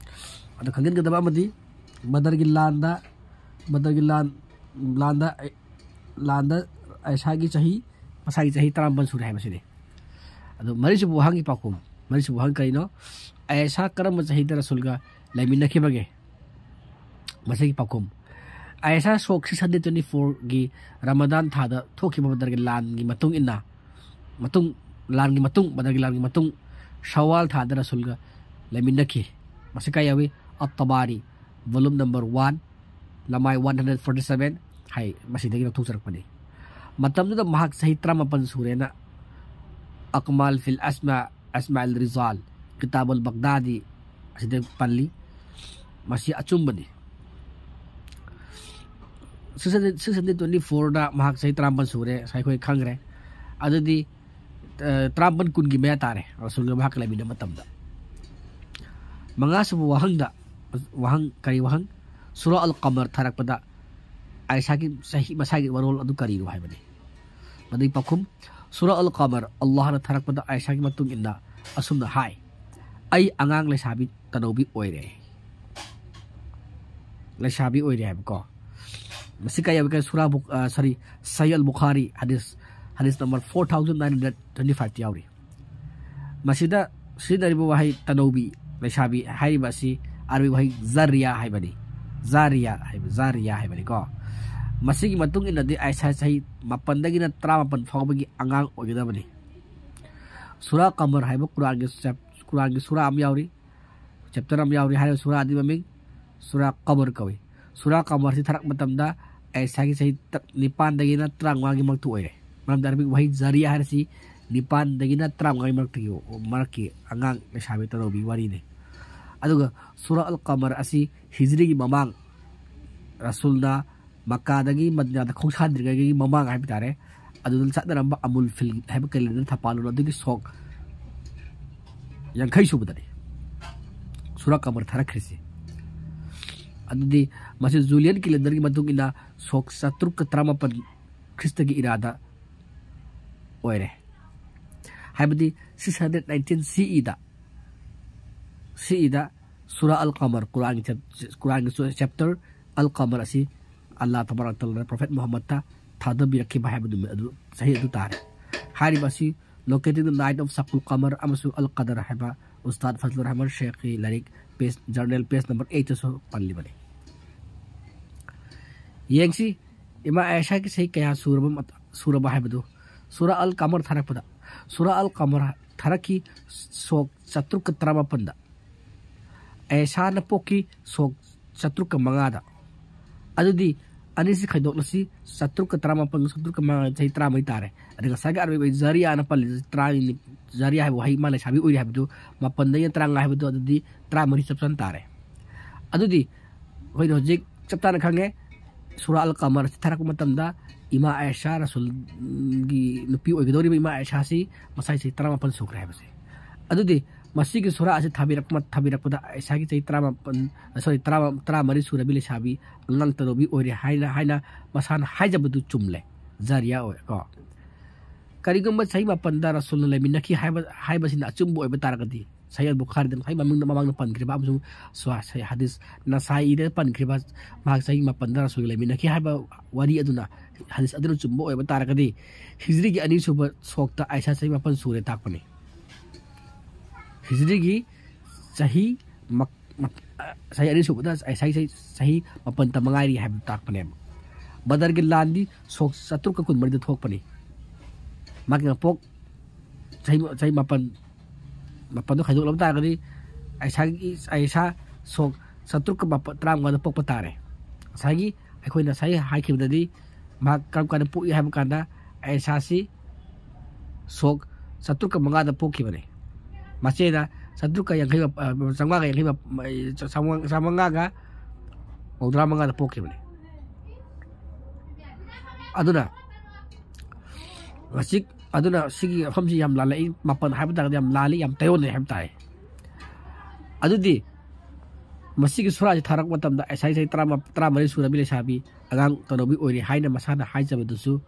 ꯑꯗꯣ ꯈꯪꯖꯤꯟꯒꯗꯕ ꯑꯃꯗꯤ, ꯕꯗꯔꯒꯤ ꯂꯥꯟꯗ, ꯕꯗꯔꯒꯤ ꯂꯥꯟ, ꯂꯥꯟꯗ, ꯂꯥꯟꯗ ꯑꯥꯏꯁꯥꯒꯤ ꯆꯍꯤ, ꯃꯁꯥꯒꯤ ꯆꯍꯤ ꯇꯔꯥꯃꯥꯄꯟ ꯁꯨꯔꯦ ꯍꯥꯏꯕꯁꯤꯅꯤ꯫ ꯑꯗꯣ ꯃꯔꯤꯁꯨꯕ ꯋꯥꯍꯪꯒꯤ ꯄꯥꯎꯈꯨꯝ, ꯃꯔꯤꯁꯨꯕ ꯋꯥꯍꯪ ꯀꯔꯤꯅꯣ? ꯑꯥꯏꯁꯥ ꯀꯔꯝꯕ ꯆꯍꯤꯗ ꯔꯁꯨꯜꯒ ꯂꯩꯃꯤꯟꯅꯈꯤꯕꯒꯦ? ꯃꯁꯤꯒꯤ ꯄꯥꯎꯈꯨꯝ, ꯑꯥꯏꯁꯥ ꯁꯣꯛ six hundred twenty fourꯒꯤ ꯔꯃꯗꯥꯟ ꯊꯥꯗ ꯊꯣꯛꯈꯤꯕ ꯕꯗꯔꯒꯤ ꯂꯥꯟꯒꯤ ꯃꯇꯨꯡ ꯏꯟꯅ, ꯃꯇꯨꯡ ꯂꯥꯟꯒꯤ ꯃꯇꯨꯡ, ꯕꯗꯔꯒꯤ ꯂꯥꯟꯒꯤ ꯃꯇꯨꯡ ꯁꯋꯥꯜ ꯊꯥꯗ ꯔꯁꯨꯜꯒ ꯂꯩꯃꯤꯟꯅꯈꯤ꯫ ꯃꯁꯤ ꯀꯥꯏ ꯌꯥꯎꯏ? ꯑꯠ-ꯇꯕꯥꯔꯤ, volume number one, ꯂꯃꯥꯏ one hundred forty seven ꯍꯥꯏ, ꯃꯁꯤꯗꯒꯤ ꯂꯧꯊꯣꯛꯆꯔꯛꯄꯅꯤ꯫ ꯃꯇꯝꯗꯨꯗ ꯃꯍꯥꯛ ꯆꯍꯤ ꯇꯔꯥꯃꯥꯄꯟ ꯁꯨꯔꯦꯅ ꯑꯛꯃꯥꯜ ꯐꯤꯜ ꯑꯁꯃꯥ, ꯑꯁꯃꯥꯏꯜ ꯔꯤꯖꯥꯜ, ꯀꯤꯇꯥꯕꯨꯜ ꯕꯒꯗꯥꯗꯤ ꯑꯁꯤꯗ ꯄꯜꯂꯤ꯫ ꯃꯁꯤ ꯑꯆꯨꯝꯕꯅꯤ꯫ Six hundred, six hundred twenty fourꯗ ꯃꯍꯥꯛ ꯆꯍꯤ ꯇꯔꯥꯃꯥꯄꯟ ꯁꯨꯔꯦ, ꯉꯁꯥꯏ ꯑꯩꯈꯣꯏ ꯈꯪꯈ꯭ꯔꯦ꯫ ꯑꯗꯨꯗꯤ, ꯑ, ꯇꯔꯥꯃꯥꯄꯟ ꯀꯨꯟꯒꯤ ꯃꯌꯥ ꯇꯥꯔꯦ, ꯔꯁꯨꯜꯒ ꯃꯍꯥꯛꯀ ꯂꯩꯃꯤꯟꯅꯕ ꯃꯇꯝꯗ꯫ ꯃꯉꯥꯁꯨꯕ ꯋꯥꯍꯪꯗ, ꯋꯥꯍꯪ, ꯀꯔꯤ ꯋꯥꯍꯪ? ꯁꯨꯔꯥ ꯑꯜ ꯀꯃꯔ ꯊꯥꯔꯛꯄꯗ ꯑꯥꯏꯁꯥꯒꯤ ꯆꯍꯤ, ꯃꯁꯥꯒꯤ ꯃꯔꯣꯜ ꯑꯗꯨ ꯀꯔꯤꯅꯣ ꯍꯥꯏꯕꯅꯤ꯫ ꯃꯗꯨꯒꯤ ꯄꯥꯎꯈꯨꯝ, ꯁꯨꯔꯥ ꯑꯜ ꯀꯃꯔ, ꯑꯜꯂꯥꯍꯅ ꯊꯥꯔꯛꯄꯗ ꯑꯥꯏꯁꯥꯒꯤ ꯃꯇꯨꯡ ꯏꯟꯅ ꯑꯁꯨꯝꯅ ꯍꯥꯏ: "ꯑꯩ ꯑꯉꯥꯡ ꯂꯩꯁꯥꯕꯤ ꯇꯅꯧꯕꯤ ꯑꯣꯏꯔꯦ"꯫ ꯂꯩꯁꯥꯕꯤ ꯑꯣꯏꯔꯦ ꯍꯥꯏꯕꯀꯣ꯫ ꯃꯁꯤ ꯀꯥꯏ ꯌꯥꯎꯏ? ꯁꯨꯔꯥ ꯕꯨꯛ-, ꯑ, sorry, ꯁꯍꯤ al Bukhari, ꯍꯗꯤꯁ, ꯍꯗꯤꯁ number four thousand nine hundred twenty five ꯌꯥꯎꯔꯤ꯫ ꯃꯁꯤꯗ ꯁꯤꯖꯤꯟꯅꯔꯤꯕ ꯋꯥꯍꯩ ꯇꯅꯧꯕꯤ, ꯂꯩꯁꯥꯕꯤ ꯍꯥꯏꯔꯤꯕ ꯑꯁꯤ ꯑꯔꯕꯤ ꯋꯥꯍꯩ ꯖꯥꯔꯤꯌꯥ ꯍꯥꯏꯕꯅꯤ꯫ ꯖꯥꯔꯤꯌꯥ ꯍꯥꯏꯕ, ꯖꯥꯔꯤꯌꯥ ꯍꯥꯏꯕꯅꯤꯀꯣ꯫ ꯃꯁꯤꯒꯤ ꯃꯇꯨꯡ ꯏꯟꯅꯗꯤ ꯑꯥꯏꯁꯥ ꯆꯍꯤ ꯃꯥꯄꯟꯗꯒꯤꯅ ꯇꯔꯥꯃꯥꯄꯟ ꯐꯥꯎꯕꯒꯤ ꯑꯉꯥꯡ ꯑꯣꯏꯒꯗꯕꯅꯤ꯫ ꯁꯨꯔꯥ ꯀꯃꯔ ꯍꯥꯏꯕ ꯀꯨꯔꯥꯟꯒꯤ ꯆꯦꯞ-, ꯀꯨꯔꯥꯟꯒꯤ ꯁꯨꯔꯥ ꯑꯃ ꯌꯥꯎꯔꯤ, ꯆꯦꯞꯇꯔ ꯑꯃ ꯌꯥꯎꯔꯤ꯫ ꯍꯥꯏꯔꯤꯕ ꯁꯨꯔꯥ ꯑꯗꯨꯒꯤ ꯃꯃꯤꯡ ꯁꯨꯔꯥ ꯀꯃꯔ ꯀꯧꯏ꯫ ꯁꯨꯔꯥ ꯀꯃꯔꯁꯤ ꯊꯥꯔꯛꯄ ꯃꯇꯝꯗ ꯑꯥꯏꯁꯥꯒꯤ ꯆꯍꯤ ꯇ-, ꯅꯤꯄꯥꯟꯗꯒꯤꯅ ꯇꯔꯥꯃꯉꯥꯒꯤ ꯃꯔꯛꯇ ꯑꯣꯏꯔꯦ꯫ ꯃꯔꯝꯗꯤ ꯑꯔꯕꯤꯛ ꯋꯥꯍꯩ ꯖꯥꯔꯤꯌꯥ ꯍꯥꯏꯔꯤꯁꯤ ꯅꯤꯄꯥꯟꯗꯒꯤꯅ ꯇꯔꯥꯃꯉꯥꯒꯤ ꯃꯔꯛꯇꯒꯤ, ꯃꯔꯛꯀꯤ ꯑꯉꯥꯡ ꯂꯩꯁꯥꯕꯤ ꯇꯅꯧꯕꯤ ꯋꯥꯔꯤꯅꯤ꯫ ꯑꯗꯨꯒ ꯁꯨꯔꯥ ꯑꯜ ꯀꯃꯔ ꯑꯁꯤ ꯍꯤꯖ꯭ꯔꯤꯒꯤ ꯃꯃꯥꯡ, ꯔꯁꯨꯜꯅ ꯃꯛꯀꯥꯗꯒꯤ ꯃꯗꯤꯅꯥꯗ ꯈꯣꯡꯁꯥꯟꯗ꯭ꯔꯤꯉꯩꯒꯤ ꯃꯃꯥꯡ ꯍꯥꯏꯕ ꯇꯥꯔꯦ, ꯑꯗꯨꯗ ꯆꯠꯅꯔꯝꯕ ꯑꯃꯨꯜ ꯐꯤꯜ ꯍꯥꯏꯕ ꯀꯦꯂꯦꯟꯗꯔ ꯊꯄꯥꯜꯂꯣꯟ ꯑꯗꯨꯒꯤ ꯁꯣꯛ ꯌꯥꯡꯈꯩ ꯁꯨꯕꯗꯅꯤ ꯁꯨꯔꯥ ꯀꯃꯔ ꯊꯥꯔꯛꯈ꯭ꯔꯤꯁꯤ꯫ ꯑꯗꯨꯗꯤ ꯃꯁꯤ ꯖꯨꯂꯤꯌꯟ ꯀꯦꯂꯦꯟꯗꯔꯒꯤ ꯃꯇꯨꯡ ꯏꯟꯅ ꯁꯣꯛ ꯆꯥꯇ꯭ꯔꯨꯛꯀ ꯇꯔꯥꯃꯥꯄꯟ ꯈ꯭ꯔꯤꯁꯇꯒꯤ ꯏꯔꯥꯗ ꯑꯣꯏꯔꯦ꯫ ꯍꯥꯏꯕꯗꯤ six hundred nineteen C E ꯗ, C E ꯗ ꯁꯨꯔꯥ ꯑꯜ ꯀꯃꯔ, ꯀꯨꯔꯥꯟꯒꯤ ꯆꯦꯞ-, ꯀꯨꯔꯥꯟꯒꯤ ꯆꯦꯞꯇꯔ ꯑꯜ ꯀꯃꯔ ꯑꯁꯤ ꯑꯜꯂꯥꯍ ꯇꯕꯥꯔꯛ ꯇꯥꯂꯥꯅ ꯄ꯭ꯔꯣꯐꯦꯠ ꯃꯨꯍꯝꯃꯗꯇ ꯊꯥꯗꯕꯤꯔꯛꯈꯤꯕ ꯍꯥꯏꯕ ꯅꯨꯃꯤꯠ ꯑꯗꯨ, ꯆꯍꯤ ꯑꯗꯨ ꯇꯥꯔꯦ꯫ ꯍꯥꯏꯔꯤꯕ ꯑꯁꯤ Locating the Night of Shaq al Qamar ꯑꯃꯁꯨꯡ ꯑꯜ ꯀꯗꯔ ꯍꯥꯏꯕ ꯎꯁꯇꯥꯗ ꯐꯖꯂꯨꯔ ꯔꯍꯃꯟ ꯁꯦꯈꯀꯤ ꯂꯥꯏꯔꯤꯛ, page, journal page number eight ꯇꯁꯨ ꯄꯜꯂꯤꯕꯅꯤ꯫ ꯌꯦꯡꯁꯤ, ꯏꯃꯥ ꯑꯥꯏꯁꯥꯒꯤ ꯆꯍꯤ ꯀꯌꯥ ꯁꯨꯔꯕ ꯃꯇ-, ꯁꯨꯔꯕ ꯍꯥꯏꯕꯗꯨ꯫ ꯁꯨꯔꯥ ꯑꯜ ꯀꯃꯔ ꯊꯥꯔꯛꯄꯗ ꯁꯨꯔꯥ ꯑꯜ ꯀꯃꯔ ꯊꯥꯔꯛꯈꯤ ꯁꯣꯛ ꯆꯥꯇ꯭ꯔꯨꯛꯀ ꯇꯔꯥꯃꯥꯄꯟꯗ꯫ ꯑꯦꯁꯥꯅ ꯄꯣꯛꯈꯤ ꯁꯣꯛ ꯆꯥꯇ꯭ꯔꯨꯛꯀ ꯃꯉꯥꯗ꯫ ꯑꯗꯨꯗꯤ ꯑꯅꯤꯁꯤ ꯈꯥꯏꯗꯣꯛꯂꯁꯤ, ꯆꯥꯇ꯭ꯔꯨꯛꯀ ꯇꯔꯥꯃꯥꯄꯟꯒ ꯆꯥꯇ꯭ꯔꯨꯛꯀ ꯃꯉꯥ, ꯆꯍꯤ ꯇꯔꯥꯃꯔꯤ ꯇꯥꯔꯦ꯫ ꯑꯗꯨꯒ ꯉꯁꯥꯏꯒꯤ ꯑꯔꯣꯏꯕ ꯖꯥꯔꯤꯌꯥꯅ ꯄꯜꯂꯤꯁꯤ ꯇꯔꯥꯅꯤ, ꯖꯥꯔꯤꯌꯥ ꯍꯥꯏꯕ ꯋꯥꯍꯩ ꯃꯥ ꯂꯩꯁꯥꯕꯤ ꯑꯣꯏꯔꯤ ꯍꯥꯏꯕꯗꯨ, ꯃꯥꯄꯟꯗꯒꯤꯅ ꯇꯔꯥꯃꯉꯥ ꯍꯥꯏꯕꯗꯨ, ꯑꯗꯨꯗꯤ ꯇꯔꯥꯃꯔꯤ ꯆꯞ ꯆꯥꯅ ꯇꯥꯔꯦ꯫ ꯑꯗꯨꯗꯤ ꯑꯩꯈꯣꯏꯅ ꯍꯧꯖꯤꯛ ꯆꯞ ꯆꯥꯅ ꯈꯪꯉꯦ, ꯁꯨꯔꯥ ꯑꯜ ꯀꯃꯔ ꯑꯁꯤ ꯊꯥꯔꯛꯄ ꯃꯇꯝꯗ ꯏꯃꯥ ꯑꯥꯏꯁꯥ, ꯔꯁꯨꯜꯒꯤ ꯅꯨꯄꯤ ꯑꯣꯏꯒꯗꯧꯔꯤꯕ ꯏꯃꯥ ꯑꯥꯏꯁꯥꯁꯤ ꯃꯁꯥꯏ ꯆꯍꯤ ꯇꯔꯥꯃꯥꯄꯟ ꯁꯨꯈ꯭ꯔꯦ ꯍꯥꯏꯕꯁꯦ꯫ ꯑꯗꯨꯗꯤ ꯃꯁꯤꯒꯤ ꯁꯨꯔꯥ ꯑꯁꯤ ꯊꯥꯕꯤꯔꯛꯄ, ꯊꯥꯕꯤꯔꯛꯄꯗ ꯑꯥꯏꯁꯥꯒꯤ ꯆꯍꯤ ꯇꯔꯥꯃꯥꯄꯟ, ꯁꯣꯔꯤ, ꯇꯔꯥ, ꯇꯔꯥꯃꯔꯤ ꯁꯨꯔꯕꯤ ꯂꯩꯁꯥꯕꯤ ꯑꯉꯥꯡ ꯇꯅꯧꯕꯤ ꯑꯣꯏꯔꯦ ꯍꯥꯏꯅ, ꯍꯥꯏꯅ ꯃꯁꯥꯅ ꯍꯥꯏꯖꯕꯗꯨ ꯆꯨꯝꯂꯦ, ꯖꯥꯔꯤꯌꯥ ꯑꯣꯏꯔꯦ ꯀꯣ꯫ ꯀꯔꯤꯒꯨꯝꯕ ꯆꯍꯤ ꯃꯥꯄꯟꯗ ꯔꯁꯨꯜꯅ ꯂꯩꯃꯤꯟꯅꯈꯤ ꯍꯥꯏꯕ, ꯍꯥꯏꯕꯁꯤꯅ ꯑꯆꯨꯝꯕ ꯑꯣꯏꯕ ꯇꯥꯔꯒꯗꯤ, ꯁꯍꯤ ꯑꯜ ꯕꯨꯈꯥꯔꯤꯗ ꯉꯁꯥꯏ ꯃꯃꯤꯡꯗ, ꯃꯃꯥꯡꯗ ꯄꯟꯈ꯭ꯔꯤꯕ ꯑꯃꯁꯨꯡ ꯁ꯭ꯋꯥ-, ꯁꯍꯤ ꯍꯗꯤꯁ ꯅꯁꯥꯏꯗ ꯄꯟꯈ꯭ꯔꯤꯕ ꯃꯍꯥꯛ ꯆꯍꯤ ꯃꯥꯄꯟꯗ ꯔꯁꯨꯜꯒ ꯂꯩꯃꯤꯟꯅꯈꯤ ꯍꯥꯏꯕ ꯋꯥꯔꯤ ꯑꯗꯨꯅ, ꯍꯗꯤꯁ ꯑꯗꯨꯅ ꯆꯨꯝꯕ ꯑꯣꯏꯕ ꯇꯥꯔꯒꯗꯤ, ꯍꯤꯖ꯭ꯔꯤꯒꯤ ꯑꯅꯤꯁꯨꯕ ꯁꯣꯛꯇ ꯑꯥꯏꯁꯥ ꯆꯍꯤ ꯃꯥꯄꯟ ꯁꯨꯔꯦ ꯇꯥꯛꯄꯅꯤ꯫ ꯍꯤꯖ꯭ꯔꯤꯒꯤ ꯆꯍꯤ ꯃꯛ-, ꯃꯛ-, ꯑ, ꯆꯍꯤ ꯑꯅꯤꯁꯨꯕꯗ ꯑꯥꯏꯁꯥꯒꯤ ꯆꯍꯤ, ꯆꯍꯤ ꯃꯥꯄꯟꯇ ꯃꯉꯥꯏꯔꯤ ꯍꯥꯏꯕ ꯇꯥꯛꯄꯅꯦꯕ꯫ ꯕꯗꯔꯒꯤ ꯂꯥꯟꯗꯤ ꯁꯣꯛ ꯆꯥꯇ꯭ꯔꯨꯛꯀ ꯀꯨꯟꯃꯔꯤꯗ ꯊꯣꯛꯄꯅꯤ꯫ ꯃꯥꯒꯤ ꯃꯄꯣꯛ ꯆꯍꯤ, ꯆꯍꯤ ꯃꯥꯄꯟ, ꯃꯥꯄꯟꯗꯣ ꯈꯥꯏꯗꯣꯛꯂꯕ ꯇꯥꯔꯒꯗꯤ ꯑꯥꯏꯁꯥꯒꯤ, ꯑꯥꯏꯁꯥ ꯁꯣꯛ ꯆꯥꯇ꯭ꯔꯨꯛꯀ ꯃꯥꯄꯟ, ꯇꯔꯥꯃꯉꯥꯗ ꯄꯣꯛꯄ ꯇꯥꯔꯦ꯫ ꯉꯁꯥꯏꯒꯤ ꯑꯩꯈꯣꯏꯅ ꯉꯁꯥꯏ ꯍꯥꯏꯈꯤꯕꯗꯗꯤ ꯃꯍꯥꯛ ꯀꯔꯝ ꯀꯥꯟꯗ ꯄꯣꯛꯏ ꯍꯥꯏꯕ ꯀꯥꯟꯗ ꯑꯥꯏꯁꯥꯁꯤ ꯁꯣꯛ ꯆꯥꯇ꯭ꯔꯨꯛꯀ ꯃꯉꯥꯗ ꯄꯣꯛꯈꯤꯕꯅꯤ꯫ ꯃꯆꯦꯅ ꯆꯥꯇ꯭ꯔꯨꯛꯀ ꯌꯥꯡꯈꯩ, ꯑ, ꯆꯥꯝꯃꯉꯥꯒ ꯌꯥꯡꯈꯩ, ꯑ, ꯆꯥꯝꯃꯉꯥ, ꯆꯥꯝꯃꯉꯥꯒ ꯃꯧꯗ꯭ꯔꯥ ꯃꯉꯥꯗ ꯄꯣꯛꯈꯤꯕꯅꯤ꯫ ꯑꯗꯨꯅ ꯍꯧꯖꯤꯛ, ꯑꯗꯨꯅ ꯁꯤꯒꯤ ꯃꯐꯝꯁꯤ ꯌꯥꯝ ꯂꯥꯜꯂꯛꯏ, ꯃꯥꯄꯟ ꯍꯥꯏꯕ ꯇꯥꯔꯒꯗꯤ ꯌꯥꯝ ꯂꯥꯜꯂꯤ, ꯌꯥꯝ ꯇꯥꯏꯑꯣꯟꯅꯩ ꯍꯥꯏꯕ ꯇꯥꯔꯦ꯫ ꯑꯗꯨꯗꯤ ꯃꯁꯤꯒꯤ ꯁꯨꯔꯥꯁꯤ ꯊꯥꯔꯛꯄ ꯃꯇꯝꯗ ꯉꯁꯥꯏ ꯆꯍꯤ ꯇꯔꯥꯃ-, ꯇꯔꯥꯃꯔꯤ ꯁꯨꯔꯕꯤ ꯂꯩꯁꯥꯕꯤ ꯑꯉꯥꯡ ꯇꯅꯧꯕꯤ ꯑꯣꯏꯔꯤ ꯍꯥꯏꯅ ꯃꯁꯥꯅ ꯍꯥꯏꯖꯕꯗꯨꯁꯨ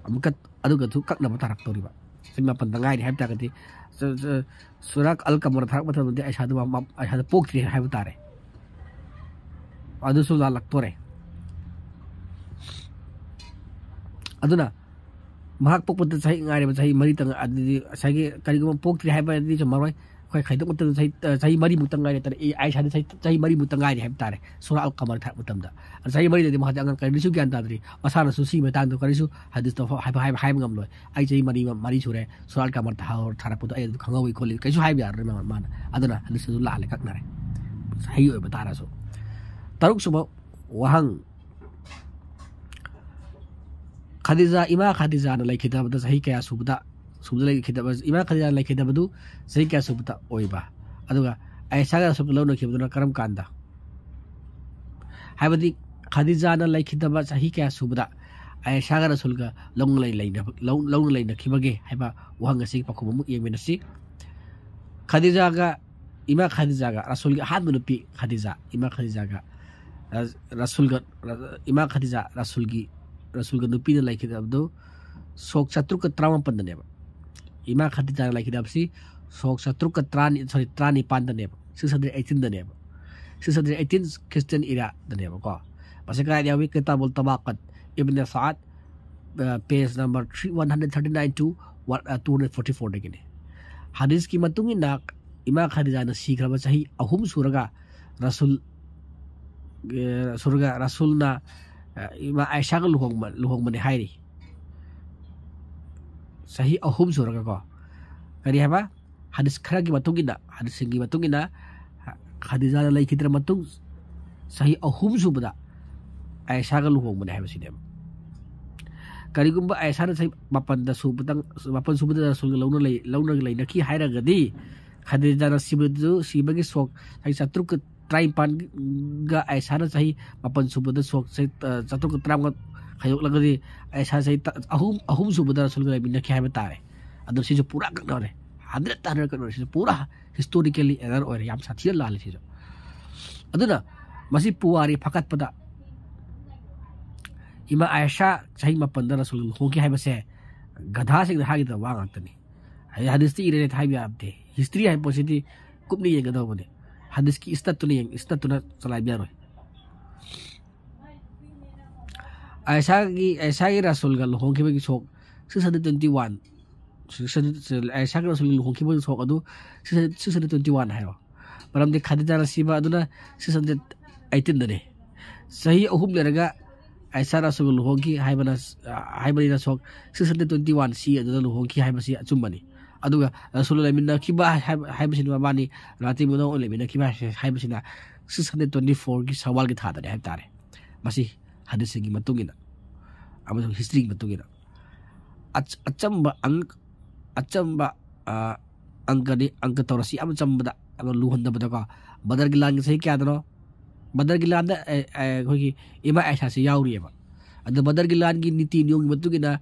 ꯑꯃꯨꯛꯀ ꯑꯗꯨꯒꯁꯨ ꯀꯛꯅꯕ ꯊꯥꯔꯛꯇꯧꯔꯤꯕ꯫ ꯆꯍꯤ ꯃꯥꯄꯟꯗ ꯉꯥꯏꯔꯤ ꯍꯥꯏꯕ ꯇꯥꯔꯒꯗꯤ, ꯁꯨ-, ꯁꯨ-, ꯁꯨꯔꯥ ꯑꯜ ꯀꯃꯔ ꯊꯥꯔꯛꯄ ꯃꯇꯝꯗꯗꯤ ꯑꯥꯏꯁꯥꯗꯨ ꯃ-, ꯃ-, ꯑꯥꯏꯁꯥꯗꯨ ꯄꯣꯛꯇ꯭ꯔꯤ ꯍꯥꯏꯕ ꯇꯥꯔꯦ꯫ ꯑꯗꯨꯁꯨ ꯂꯥꯜꯂꯛꯇꯣꯔꯦ꯫ ꯑꯗꯨꯅ ꯃꯍꯥꯛ ꯄꯣꯛꯄꯗ ꯆꯍꯤ ꯉꯥꯏꯔꯤꯕ ꯆꯍꯤ ꯃꯔꯤꯇꯪ, ꯑꯗꯨꯗꯤ ꯉꯁꯥꯏꯒꯤ ꯀꯔꯤꯒꯨꯝꯕ ꯄꯣꯛꯇ꯭ꯔꯤ ꯍꯥꯏꯕꯗꯤ ꯆꯨꯝꯃꯔꯣꯏ꯫ ꯑꯩꯈꯣꯏ ꯈꯥꯏꯗꯣꯛ ꯃꯇꯝꯗ ꯆꯍꯤ, ꯆꯍꯤ ꯃꯔꯤꯃꯨꯛꯇ ꯉꯥꯏꯔꯦ ꯇꯥꯔꯦ꯫ ꯑꯦ, ꯑꯥꯏꯁꯥꯗꯤ ꯆꯍꯤ, ꯆꯍꯤ ꯃꯔꯤꯃꯨꯛꯇ ꯉꯥꯏꯔꯤ ꯍꯥꯏꯕ ꯇꯥꯔꯦ, ꯁꯨꯔꯥ ꯑꯜ ꯀꯃꯔ ꯊꯥꯔꯛꯄ ꯃꯇꯝꯗ꯫ ꯑꯗ ꯆꯍꯤ ꯃꯔꯤꯗꯗꯤ ꯃꯍꯥꯛꯇꯤ ꯑꯉꯥꯡ ꯀꯔꯤꯁꯨ ꯒ꯭ꯌꯥꯟ ꯇꯥꯗ꯭ꯔꯤ, ꯃꯁꯥꯅꯁꯨ ꯁꯤꯒꯤ ꯃꯇꯥꯡꯗ ꯀꯔꯤꯁꯨ ꯍꯗꯤꯁꯇꯣ ꯍꯥꯏꯕ, ꯍꯥꯏꯕ, ꯍꯥꯏꯕ ꯉꯝꯂꯣꯏ꯫ "ꯑꯩ ꯆꯍꯤ ꯃꯔꯤ, ꯃꯔꯤ ꯁꯨꯔꯦ, ꯁꯨꯔꯥ ꯑꯜ ꯀꯃꯔ ꯊꯥ-, ꯊꯥꯔꯛꯄꯗꯣ ꯑꯩ ꯑꯗꯨꯝ ꯈꯪꯍꯧꯏ ꯈꯣꯠꯂꯤ", ꯀꯩꯁꯨ ꯍꯥꯏꯕ ꯌꯥꯔꯔꯣꯏ ꯃꯥ-, ꯃꯥꯅ꯫ ꯑꯗꯨꯅ ꯍꯗꯤꯁꯇꯨ ꯂꯥꯜꯂꯦ, ꯀꯛꯅꯔꯦ, ꯁꯍꯤ ꯑꯣꯏꯕ ꯇꯥꯔꯁꯨ꯫ ꯇꯔꯨꯛꯁꯨꯕ ꯋꯥꯍꯪ, ꯈꯗꯤꯖꯥ, ꯏꯃꯥ ꯈꯗꯤꯖꯥꯅ ꯂꯩꯈꯤꯗꯕꯗ ꯆꯍꯤ ꯀꯌꯥ ꯁꯨꯕꯗ, ꯁꯨꯕꯗ ꯂꯩꯈꯤꯗꯕ, ꯏꯃꯥ ꯈꯗꯤꯖꯥꯅ ꯂꯩꯈꯤꯗꯕꯗꯨ ꯆꯍꯤ ꯀꯌꯥ ꯁꯨꯕꯗ ꯑꯣꯏꯕ? ꯑꯗꯨꯒ ꯑꯥꯏꯁꯥꯒ ꯔꯁꯨꯜꯒ ꯂꯧꯅꯈꯤꯕꯗꯨꯅ ꯀꯔꯝ ꯀꯥꯟꯗ? ꯍꯥꯏꯕꯗꯤ ꯈꯗꯤꯖꯥꯅ ꯂꯩꯈꯤꯗꯕ ꯆꯍꯤ ꯀꯌꯥ ꯁꯨꯕꯗ ꯑꯥꯏꯁꯥꯒ ꯔꯁꯨꯜꯒ ꯂꯧꯅ ꯂꯩ-, ꯂꯩꯅꯕ-, ꯂꯧ-, ꯂꯧꯅ ꯂꯩꯅꯈꯤꯕꯒꯦ ꯍꯥꯏꯕ ꯋꯥꯍꯪ ꯑꯁꯤꯒꯤ ꯄꯥꯎꯈꯨꯝ ꯑꯃꯨꯛ ꯌꯦꯡꯃꯤꯟꯅꯁꯤ꯫ ꯈꯗꯤꯖꯥꯒ, ꯏꯃꯥ ꯈꯗꯤꯖꯥꯒ, ꯔꯁꯨꯜꯒꯤ ꯑꯍꯥꯟꯕ ꯅꯨꯄꯤ ꯈꯗꯤꯖꯥ, ꯏꯃꯥ ꯈꯗꯤꯖꯥꯒ, ꯔ-, ꯔꯁꯨꯜꯒ, ꯔ-, ꯏꯃꯥ ꯈꯗꯤꯖꯥ ꯔꯁꯨꯜꯒꯤ, ꯔꯁꯨꯜꯒ ꯅꯨꯄꯤꯅ ꯂꯩꯈꯤꯗꯕꯗꯨ ꯁꯣꯛ ꯆꯥꯇ꯭ꯔꯨꯛꯀ ꯇꯔꯥꯃꯥꯄꯟꯗꯅꯦꯕ꯫ ꯏꯃꯥ ꯈꯗꯤꯖꯥꯅ ꯂꯩꯈꯤꯗꯕꯁꯤ ꯁꯣꯛ ꯆꯥꯇ꯭ꯔꯨꯛꯀ ꯇꯔꯥꯅꯤ, sorry, ꯇꯔꯥꯅꯤꯄꯥꯟꯗꯅꯦꯕ, six hundred eighteenꯗꯅꯦꯕ, six hundred eighteen Christian eraꯗꯅꯦꯕꯀꯣ꯫ ꯃꯁꯤ ꯀꯗꯥꯏꯗ ꯌꯥꯎꯏ? ꯀꯤꯇꯥꯕꯨꯜ ꯇꯕꯥꯀꯠ, ꯏꯕꯅ ꯁꯥꯗ, ꯑ, page number three, one hundred thirty nine to one, ꯑ, two hundred forty fourꯗꯒꯤꯅꯤ꯫ ꯍꯗꯤꯁꯀꯤ ꯃꯇꯨꯡ ꯏꯟꯅ ꯏꯃꯥ ꯈꯗꯤꯖꯥꯅ ꯁꯤꯈ꯭ꯔꯕ ꯆꯍꯤ ꯑꯍꯨꯝ ꯁꯨꯔꯒ ꯔꯁꯨꯜ, ꯑ, ꯁꯨꯔꯒ ꯔꯁꯨꯜꯅ, ꯑ, ꯏꯃꯥ ꯑꯥꯏꯁꯥꯒ ꯂꯨꯍꯣꯡꯕ, ꯂꯨꯍꯣꯡꯕꯅꯤ ꯍꯥꯏꯔꯤ꯫ ꯆꯍꯤ ꯑꯍꯨꯝ ꯁꯨꯔꯒꯀꯣ꯫ ꯀꯔꯤ ꯍꯥꯏꯕ? ꯍꯗꯤꯁ ꯈꯔꯒꯤ ꯃꯇꯨꯡ ꯏꯟꯅ, ꯍꯗꯤꯁꯁꯤꯡꯒꯤ ꯃꯇꯨꯡ ꯏꯟꯅ, ꯈꯗꯤꯖꯥꯅ ꯂꯩꯈꯤꯗ꯭ꯔ ꯃꯇꯨꯡ ꯆꯍꯤ ꯑꯍꯨꯝ ꯁꯨꯕꯗ ꯑꯥꯏꯁꯥꯒ ꯂꯨꯍꯣꯡꯕꯅꯦ ꯍꯥꯏꯕꯁꯤꯅꯦꯕ꯫ ꯀꯔꯤꯒꯨꯝꯕ ꯑꯥꯏꯁꯥꯅ ꯆꯍꯤ ꯃꯥꯄꯟꯗ ꯁꯨꯕꯗꯪ, ꯃꯥꯄꯟ ꯁꯨꯕꯗ ꯔꯁꯨꯜꯒ ꯂꯧꯅ ꯂꯩ-, ꯂꯧꯅ ꯂꯩꯅꯈꯤ ꯍꯥꯏꯔꯒꯗꯤ, ꯈꯗꯤꯖꯥꯅ ꯁꯤꯕꯗꯨ, ꯁꯤꯕꯒꯤ ꯁꯣꯛ ꯆꯍꯤ ꯆꯥꯇ꯭ꯔꯨꯛꯀ ꯇꯔꯥꯅꯤꯄꯥꯟꯒ ꯑꯥꯏꯁꯥꯅ ꯆꯍꯤ ꯃꯥꯄꯟ ꯁꯨꯕꯗ ꯁꯣꯛ ꯆꯍꯤ, ꯑ, ꯆꯥꯇ꯭ꯔꯨꯛꯀ ꯇꯔꯥꯃꯉꯥ ꯈꯥꯏꯗꯣꯛꯂꯒꯗꯤ ꯑꯥꯏꯁꯥ ꯆꯍꯤ ꯇ-, ꯑꯍꯨꯝ, ꯑꯍꯨꯝ ꯁꯨꯕꯗ ꯔꯁꯨꯜꯒ ꯂꯩꯃꯤꯟꯅꯈꯤ ꯍꯥꯏꯕ ꯇꯥꯔꯦ꯫ ꯑꯗꯨ ꯁꯤꯁꯨ ꯄꯨꯔꯥ ꯀꯛꯅꯔꯦ, hundred hundred ꯀꯛꯅꯔꯦ꯫ ꯁꯤꯁꯨ ꯄꯨꯔꯥ historically error ꯑꯣꯏꯔꯦ, ꯌꯥꯝ ꯁꯥꯊꯤꯅ ꯂꯥꯜꯂꯦ ꯁꯤꯁꯨ꯫ ꯑꯗꯨꯅ ꯃꯁꯤ ꯄꯨꯋꯥꯔꯤ ꯐꯥꯀꯠꯄꯗ ꯏꯃꯥ ꯑꯥꯏꯁꯥ ꯆꯍꯤ ꯃꯥꯄꯟꯗ ꯔꯁꯨꯜ ꯂꯨꯍꯣꯡꯈꯤ ꯍꯥꯏꯕꯁꯦ ꯒꯙꯥꯁꯤꯡꯅ ꯍꯥꯏꯒꯗꯕ ꯋꯥ ꯉꯥꯛꯇꯅꯤ꯫ ꯍꯥꯏꯗꯤ ꯍꯗꯤꯁꯇ ꯏꯔꯦ ꯍꯥꯏꯕ ꯌꯥꯗꯦ꯫ History ꯍꯥꯏꯕ ꯄꯣꯠꯁꯤꯗꯤ ꯀꯨꯞꯅ ꯌꯦꯡꯒꯗꯧꯕꯅꯤ꯫ ꯍꯗꯤꯁꯀꯤ ꯏꯁꯇꯠꯇꯨꯅ ꯌꯦꯡ-, ꯏꯁꯇꯠꯇꯨꯅ ꯆꯂꯥꯏꯕ ꯌꯥꯔꯣꯏ꯫ ꯑꯥꯏꯁꯥꯒꯤ, ꯑꯥꯏꯁꯥꯒꯤ ꯔꯁꯨꯜꯒ ꯂꯨꯍꯣꯡꯈꯤꯕꯒꯤ ꯁꯣꯛ six hundred twenty one, ꯑꯥꯏꯁꯥꯒ ꯔꯁꯨꯜꯒ ꯂꯨꯍꯣꯡꯈꯤꯕ ꯁꯣꯛ ꯑꯗꯨ six hundred twenty one ꯍꯥꯏꯔꯣ꯫ ꯃꯔꯝꯗꯤ ꯈꯗꯤꯖꯥꯅ ꯁꯤꯕ ꯑꯗꯨꯅ six hundred eighteen ꯗꯅꯤ꯫ ꯆꯍꯤ ꯑꯍꯨꯝ ꯂꯩꯔꯒ ꯑꯥꯏꯁꯥ ꯔꯁꯨꯜꯒ ꯂꯨꯍꯣꯡꯈꯤ ꯍꯥꯏꯕꯅ, ꯍꯥꯏꯕꯅꯤꯅ ꯁꯣꯛ six hundred twenty one C ꯑꯗꯨꯗ ꯂꯨꯍꯣꯡꯈꯤ ꯍꯥꯏꯕꯁꯤ ꯑꯆꯨꯝꯕꯅꯤ꯫ ꯑꯗꯨꯒ ꯔꯁꯨꯜꯒ ꯂꯩꯃꯤꯟꯅꯈꯤꯕ ꯍꯥꯏꯕ, ꯍꯥꯏꯕꯁꯤꯅ ꯃꯕꯥꯅꯤ ꯔꯥꯇꯤ ꯃꯨꯅꯥ ꯑꯣꯏꯅ ꯂꯩꯃꯤꯟꯅꯈꯤꯕ ꯍꯥꯏꯕꯁꯤꯅ six hundred twenty four ꯒꯤ ꯁꯋꯥꯜꯒꯤ ꯊꯥꯗꯅꯤ ꯍꯥꯏꯕ ꯇꯥꯔꯦ꯫ ꯃꯁꯤ ꯍꯗꯤꯁꯁꯤꯡꯒꯤ ꯃꯇꯨꯡ ꯏꯟꯅ ꯑꯃꯁꯨꯡ ꯍꯤꯁꯇ꯭ꯔꯤꯒꯤ ꯃꯇꯨꯡ ꯏꯟꯅ꯫ ꯑꯆ-, ꯑꯆꯝꯕ ꯑꯪ-, ꯑꯆꯝꯕ, ꯑ, ꯑꯪꯀꯅꯤ, ꯑꯪꯀ ꯇꯧꯔꯁꯤ ꯌꯥꯝ ꯆꯝꯕꯗ, ꯑꯗꯣ ꯂꯨꯍꯟꯗꯕꯗꯀꯣ꯫ ꯕꯗꯔꯒꯤ ꯂꯥꯟꯒꯤ ꯆꯍꯤ ꯀꯌꯥꯗꯅꯣ? ꯕꯗꯔꯒꯤ ꯂꯥꯟꯗ, ꯑꯦ, ꯑꯦ, ꯑꯩꯈꯣꯏꯒꯤ ꯏꯃꯥ ꯑꯥꯏꯁꯥꯁꯤ ꯌꯥꯎꯔꯤꯑꯕ꯫ ꯑꯗꯣ ꯕꯗꯔꯒꯤ ꯂꯥꯟꯒꯤ ꯅꯤꯇꯤ ꯅꯤꯌꯣꯝꯒꯤ ꯃꯇꯨꯡ ꯏꯟꯅ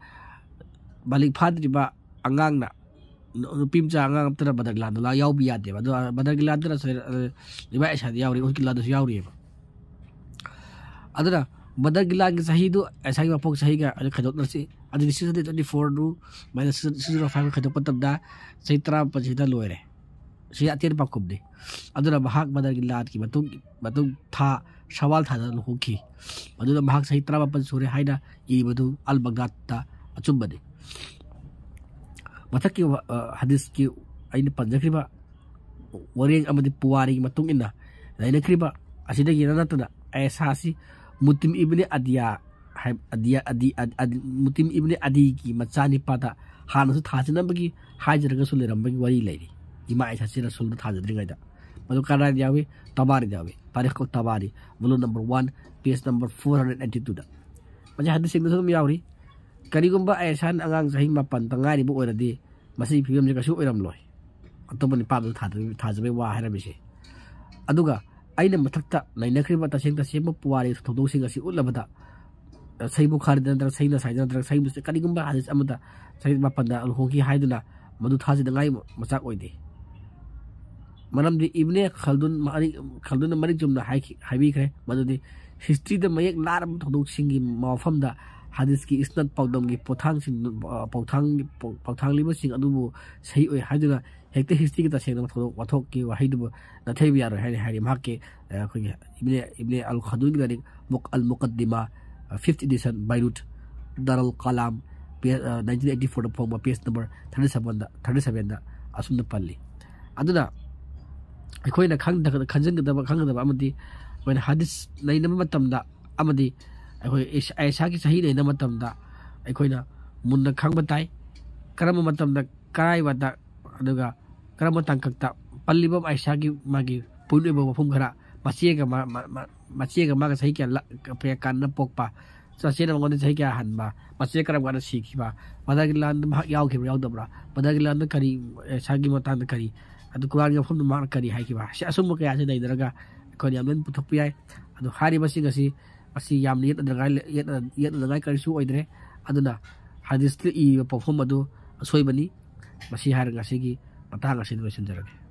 ꯕꯥꯂꯤꯛ ꯐꯥꯗ꯭ꯔꯤꯕ ꯑꯉꯥꯡꯅ, ꯅꯨ-, ꯅꯨꯄꯤ ꯃꯆꯥ ꯑꯉꯥꯡ ꯑꯝꯇꯅ ꯕꯗꯔꯒꯤ ꯂꯥꯟꯗ ꯂꯥ-, ꯌꯥꯎꯕ ꯌꯥꯗꯦꯕ꯫ ꯑꯗꯣ ꯕꯗꯔꯒꯤ ꯂꯥꯟꯗꯅ ꯁ-, ꯑ, ꯏꯃꯥ ꯑꯥꯏꯁꯥꯗ ꯌꯥꯎꯔꯤ, ꯎꯍꯨꯗꯀꯤ ꯂꯥꯟꯗꯁꯨ ꯌꯥꯎꯔꯤꯑꯕ꯫ ꯑꯗꯨꯅ ꯕꯗꯔꯒꯤ ꯂꯥꯟꯒꯤ ꯆꯍꯤꯗꯨ ꯑꯥꯏꯁꯥꯒꯤ ꯃꯄꯣꯛ ꯆꯍꯤꯒ ꯑꯗꯨ ꯈꯥꯏꯗꯣꯛꯅꯔꯁꯤ꯫ ꯑꯗꯨꯗꯤ six hundred twenty four ꯗꯨ minus six zero five ꯈꯥꯏꯗꯣꯛꯄ ꯃꯇꯝꯗ ꯆꯍꯤ ꯇꯔꯥꯃꯥꯄꯟꯁꯤꯗ ꯂꯣꯏꯔꯦ꯫ ꯁꯤ ꯑꯇꯦꯟ ꯄꯥꯎꯈꯨꯝꯅꯤ꯫ ꯑꯗꯨꯅ ꯃꯍꯥꯛ ꯕꯗꯔꯒꯤ ꯂꯥꯟꯒꯤ ꯃꯇꯨꯡ, ꯃꯇꯨꯡ ꯊꯥ ꯁꯋꯥꯜ ꯊꯥꯗ ꯂꯨꯍꯣꯡꯈꯤ꯫ ꯑꯗꯨꯅ ꯃꯍꯥꯛ ꯆꯍꯤ ꯇꯔꯥꯃꯥꯄꯟ ꯁꯨꯔꯦ ꯍꯥꯏꯅ ꯏꯔꯤꯕꯗꯨ ꯑꯜ ꯕꯒꯗꯥꯗ ꯑꯆꯨꯝꯕꯅꯤ꯫ ꯃꯊꯛꯀꯤ ꯋꯥ-, ꯑ, ꯍꯗꯤꯁꯀꯤ ꯑꯩꯅ ꯄꯟꯖꯈ꯭ꯔꯤꯕ ꯋꯥꯔꯦꯡ ꯑꯃꯗꯤ ꯄꯨꯋꯥꯔꯤꯒꯤ ꯃꯇꯨꯡ ꯏꯟꯅ ꯂꯩꯅꯈ꯭ꯔꯤꯕ ꯑꯁꯤꯗꯒꯤ ꯅꯠꯇꯅ ꯑꯥꯏꯁꯥ ꯑꯁꯤ ꯃꯨꯇꯤꯝ ꯏꯕꯅꯤ ꯑꯗꯤꯌꯥ ꯍꯥꯏ-, ꯑꯗꯤꯌꯥ, ꯑꯗꯤ, ꯑꯗ-, ꯑꯗ-, ꯃꯨꯇꯤꯝ ꯏꯕꯅꯤ ꯑꯗꯤꯒꯤ ꯃꯆꯥꯅꯤꯄꯥꯗ ꯍꯥꯟꯅꯁꯨ ꯊꯥꯖꯅꯕꯒꯤ ꯍꯥꯏꯖꯔꯒꯁꯨ ꯂꯩꯔꯝꯕꯒꯤ ꯋꯥꯔꯤ ꯂꯩꯔꯤ꯫ ꯏꯃꯥ ꯑꯥꯏꯁꯥꯁꯤ ꯔꯁꯨꯜꯗ ꯊꯥꯖꯗ꯭ꯔꯤꯉꯩꯗ꯫ ꯃꯗꯨ ꯀꯗꯥꯏꯗ ꯌꯥꯎꯏ? ꯇꯕꯥꯔꯤꯗ ꯌꯥꯎꯏ꯫ ꯇꯥꯔꯤꯈ ꯑꯜ ꯇꯕꯥꯔꯤ, volume number one, page number four hundred eighty two ꯗ꯫ ꯃꯁꯤ ꯍꯗꯤꯁꯁꯤꯡꯗꯁꯨ ꯑꯗꯨꯝ ꯌꯥꯎꯔꯤ꯫ ꯀꯔꯤꯒꯨꯝꯕ ꯑꯥꯏꯁꯥꯅ ꯑꯉꯥꯡ ꯆꯍꯤ ꯃꯥꯄꯟꯗ ꯉꯥꯏꯔꯤꯕ ꯑꯣꯏꯔꯗꯤ, ꯃꯁꯤꯒꯤ ꯐꯤꯕꯝꯁꯦ ꯀꯩꯁꯨ ꯑꯣꯏꯔꯝꯂꯣꯏ꯫ ꯑꯇꯣꯞꯄ ꯅꯤꯄꯥꯗꯨ ꯊꯥꯖꯕ-, ꯊꯥꯖꯕꯩ ꯋꯥ ꯍꯥꯏꯔꯝꯃꯤꯁꯦ꯫ ꯑꯗꯨꯒ ꯑꯩꯅ ꯃꯊꯛꯇ ꯅꯩꯅꯈ꯭ꯔꯤꯕ ꯇꯁꯦꯡ ꯇꯁꯦꯡꯕ ꯄꯨꯋꯥꯔꯤ ꯊꯧꯗꯣꯛꯁꯤꯡ ꯑꯁꯤ ꯎꯠꯂꯕꯗ, ꯁꯍꯤ ꯕꯨꯈꯥꯔꯤꯗ ꯅꯠꯇ꯭ꯔꯒ ꯁꯍꯤ ꯅꯁꯥꯏꯗ ꯅꯠꯇ꯭ꯔꯒ ꯁꯍꯤ ꯃꯨꯁꯂꯤꯝ, ꯀꯔꯤꯒꯨꯝꯕ ꯍꯗꯤꯁ ꯑꯃꯗ ꯆꯍꯤ ꯃꯥꯄꯟꯗ ꯂꯨꯍꯣꯡꯈꯤ ꯍꯥꯏꯗꯨꯅ ꯃꯗꯨ ꯊꯥꯖꯅꯤꯡꯉꯥꯏ ꯃꯆꯥꯛ ꯑꯣꯏꯗꯦ꯫ ꯃꯔꯝꯗꯤ ꯏꯕꯅꯦ ꯈꯜꯗꯨꯟ ꯃꯔꯤꯛ-, ꯈꯜꯗꯨꯟꯅ ꯃꯔꯤꯛ ꯆꯨꯝꯅ ꯍꯥꯏꯈꯤ-, ꯍꯥꯏꯕꯤꯈ꯭ꯔꯦ ꯃꯗꯨꯗꯤ ꯍꯤꯁꯇ꯭ꯔꯤꯗ ꯃꯌꯦꯛ ꯂꯥꯔꯕ ꯊꯧꯗꯣꯛꯁꯤꯡꯒꯤ ꯃꯐꯝꯗ ꯍꯗꯤꯁꯀꯤ ꯏꯁꯅꯠ ꯄꯥꯎꯗꯝꯒꯤ ꯄꯣꯠꯊꯥꯡꯁꯤꯡ, ꯑ, ꯄꯥꯎꯊꯥꯡ-, ꯄꯥꯎ-, ꯄꯥꯎꯊꯥꯡꯂꯤꯕꯁꯤꯡ ꯑꯗꯨꯕꯨ ꯁꯍꯤ ꯑꯣꯏ ꯍꯥꯏꯗꯨꯅ ꯍꯦꯛꯇ ꯍꯤꯁꯇ꯭ꯔꯤꯒꯤ ꯇꯁꯦꯡꯅ ꯊꯧꯗꯣꯛ ꯋꯥꯊꯣꯛꯀꯤ ꯋꯥꯍꯩꯗꯨꯕꯨ ꯅꯥꯊꯩꯕ ꯌꯥꯔꯣꯏ ꯍꯥꯏꯅ ꯍꯥꯏꯔꯤ꯫ ꯃꯍꯥꯛꯀꯤ, ꯑ, ꯑꯩꯈꯣꯏꯒꯤ ꯏꯕꯅꯦ, ꯏꯕꯅꯦ ꯑꯜ ꯈꯜꯗꯨꯟꯒꯤ ꯂꯥꯏꯔꯤꯛ ꯃꯨꯛ-, ꯑꯜ ꯃꯨꯀꯗꯤꯃꯥ, fifth edition, Beirut, Dar al Kalam, page nineteen eighty ꯐꯣꯔꯗ ꯐꯣꯡꯕ ꯄꯦꯖ ꯅꯝꯕꯔ ꯊꯥꯔꯇꯤ ꯁꯕꯦꯟꯗ ꯊꯥꯔꯇꯤ ꯁꯕꯦꯟꯗ ꯑꯁꯨꯝꯅ ꯄꯜꯂꯤ꯫ ꯑꯗꯨꯅ ꯑꯩꯈꯣꯏꯅ ꯈꯪꯗ- ꯈꯟꯖꯤꯟꯒꯗꯕ ꯈꯪꯒꯗꯕ ꯑꯃꯗꯤ ꯑꯩꯈꯣꯏꯅ ꯍꯗꯤꯁ ꯅꯩꯅꯕ ꯃꯇꯝꯗ ꯑꯃꯗꯤ ꯑꯩꯈꯣꯏ ꯏꯁ- ꯑꯥꯏꯁꯥꯒꯤ ꯆꯍꯤ ꯅꯩꯅꯕ ꯃꯇꯝꯗ ꯑꯩꯈꯣꯏꯅ ꯃꯨꯟꯅ ꯈꯪꯕ ꯇꯥꯏ꯫ ꯀꯔꯝꯕ ꯃꯇꯝꯗ ꯀꯔꯥꯏꯋꯥꯏꯗ ꯑꯗꯨꯒ ꯀꯔꯝꯕ ꯇꯥꯡꯀꯛꯇ ꯄꯜꯂꯤꯕ ꯑꯥꯏꯁꯥꯒꯤ ꯃꯥꯒꯤ ꯄꯣꯏꯟ ꯑꯣꯏꯕ ꯋꯥꯐꯝ ꯈꯔ ꯃꯆꯦꯒ ꯃꯥ- ꯃꯥ- ꯃꯥ- ꯃꯆꯦꯒ ꯃꯥꯒ ꯆꯍꯤ ꯀꯌꯥ ꯂ- ꯀꯌꯥ ꯀꯥꯟꯅ ꯄꯣꯛꯄ, ꯃꯆꯦꯅ ꯃꯉꯣꯟꯗ ꯆꯍꯤ ꯀꯌꯥ ꯍꯟꯕ, ꯃꯆꯦ ꯀꯔꯝ ꯀꯥꯟꯗ ꯁꯤꯈꯤꯕ, ꯕꯗꯔꯒꯤ ꯂꯥꯟꯗ ꯃꯍꯥꯛ ꯌꯥꯎꯈꯤꯕ꯭ꯔꯥ ꯌꯥꯎꯗꯕ꯭ꯔꯥ, ꯕꯗꯔꯒꯤ ꯂꯥꯟꯗ ꯀꯔꯤ, ꯑꯦ, ꯏꯁꯥꯒꯤ ꯃꯇꯥꯡꯗ ꯀꯔꯤ, ꯑꯗꯨ ꯀꯨꯔꯥꯟꯒꯤ ꯃꯐꯝꯗ ꯃꯍꯥꯛꯅ ꯀꯔꯤ ꯍꯥꯏꯈꯤꯕ, ꯁꯤ ꯑꯁꯨꯝꯕ ꯀꯌꯥꯁꯤ ꯅꯩꯅꯔꯒ ꯑꯩꯈꯣꯏꯅ ꯌꯥꯝ ꯂꯣꯏꯅ ꯄꯨꯊꯣꯛꯄ ꯌꯥꯏ꯫ ꯑꯗꯨ ꯍꯥꯏꯔꯤꯕꯁꯤꯡ ꯑꯁꯤ ꯃꯁꯤ ꯌꯥꯝꯅ ꯌꯦꯠꯅꯗꯅꯉꯥꯏ ꯂꯩ- ꯌꯦꯠꯅ- ꯌꯦꯠꯅꯗꯅꯉꯥꯏ ꯀꯔꯤꯁꯨ ꯑꯣꯏꯗ꯭ꯔꯦ꯫ ꯑꯗꯨꯅ ꯍꯗꯤꯁꯇ ꯏꯔꯤꯕ ꯄꯥꯎꯈꯨꯝ ꯑꯗꯨ ꯑꯁꯣꯏꯕꯅꯤ꯫ ꯃꯁꯤ ꯍꯥꯏꯔꯒ ꯉꯁꯤꯒꯤ ꯃꯇꯥꯡ ꯑꯁꯤꯗ ꯂꯣꯏꯁꯤꯟꯖꯔꯒꯦ꯫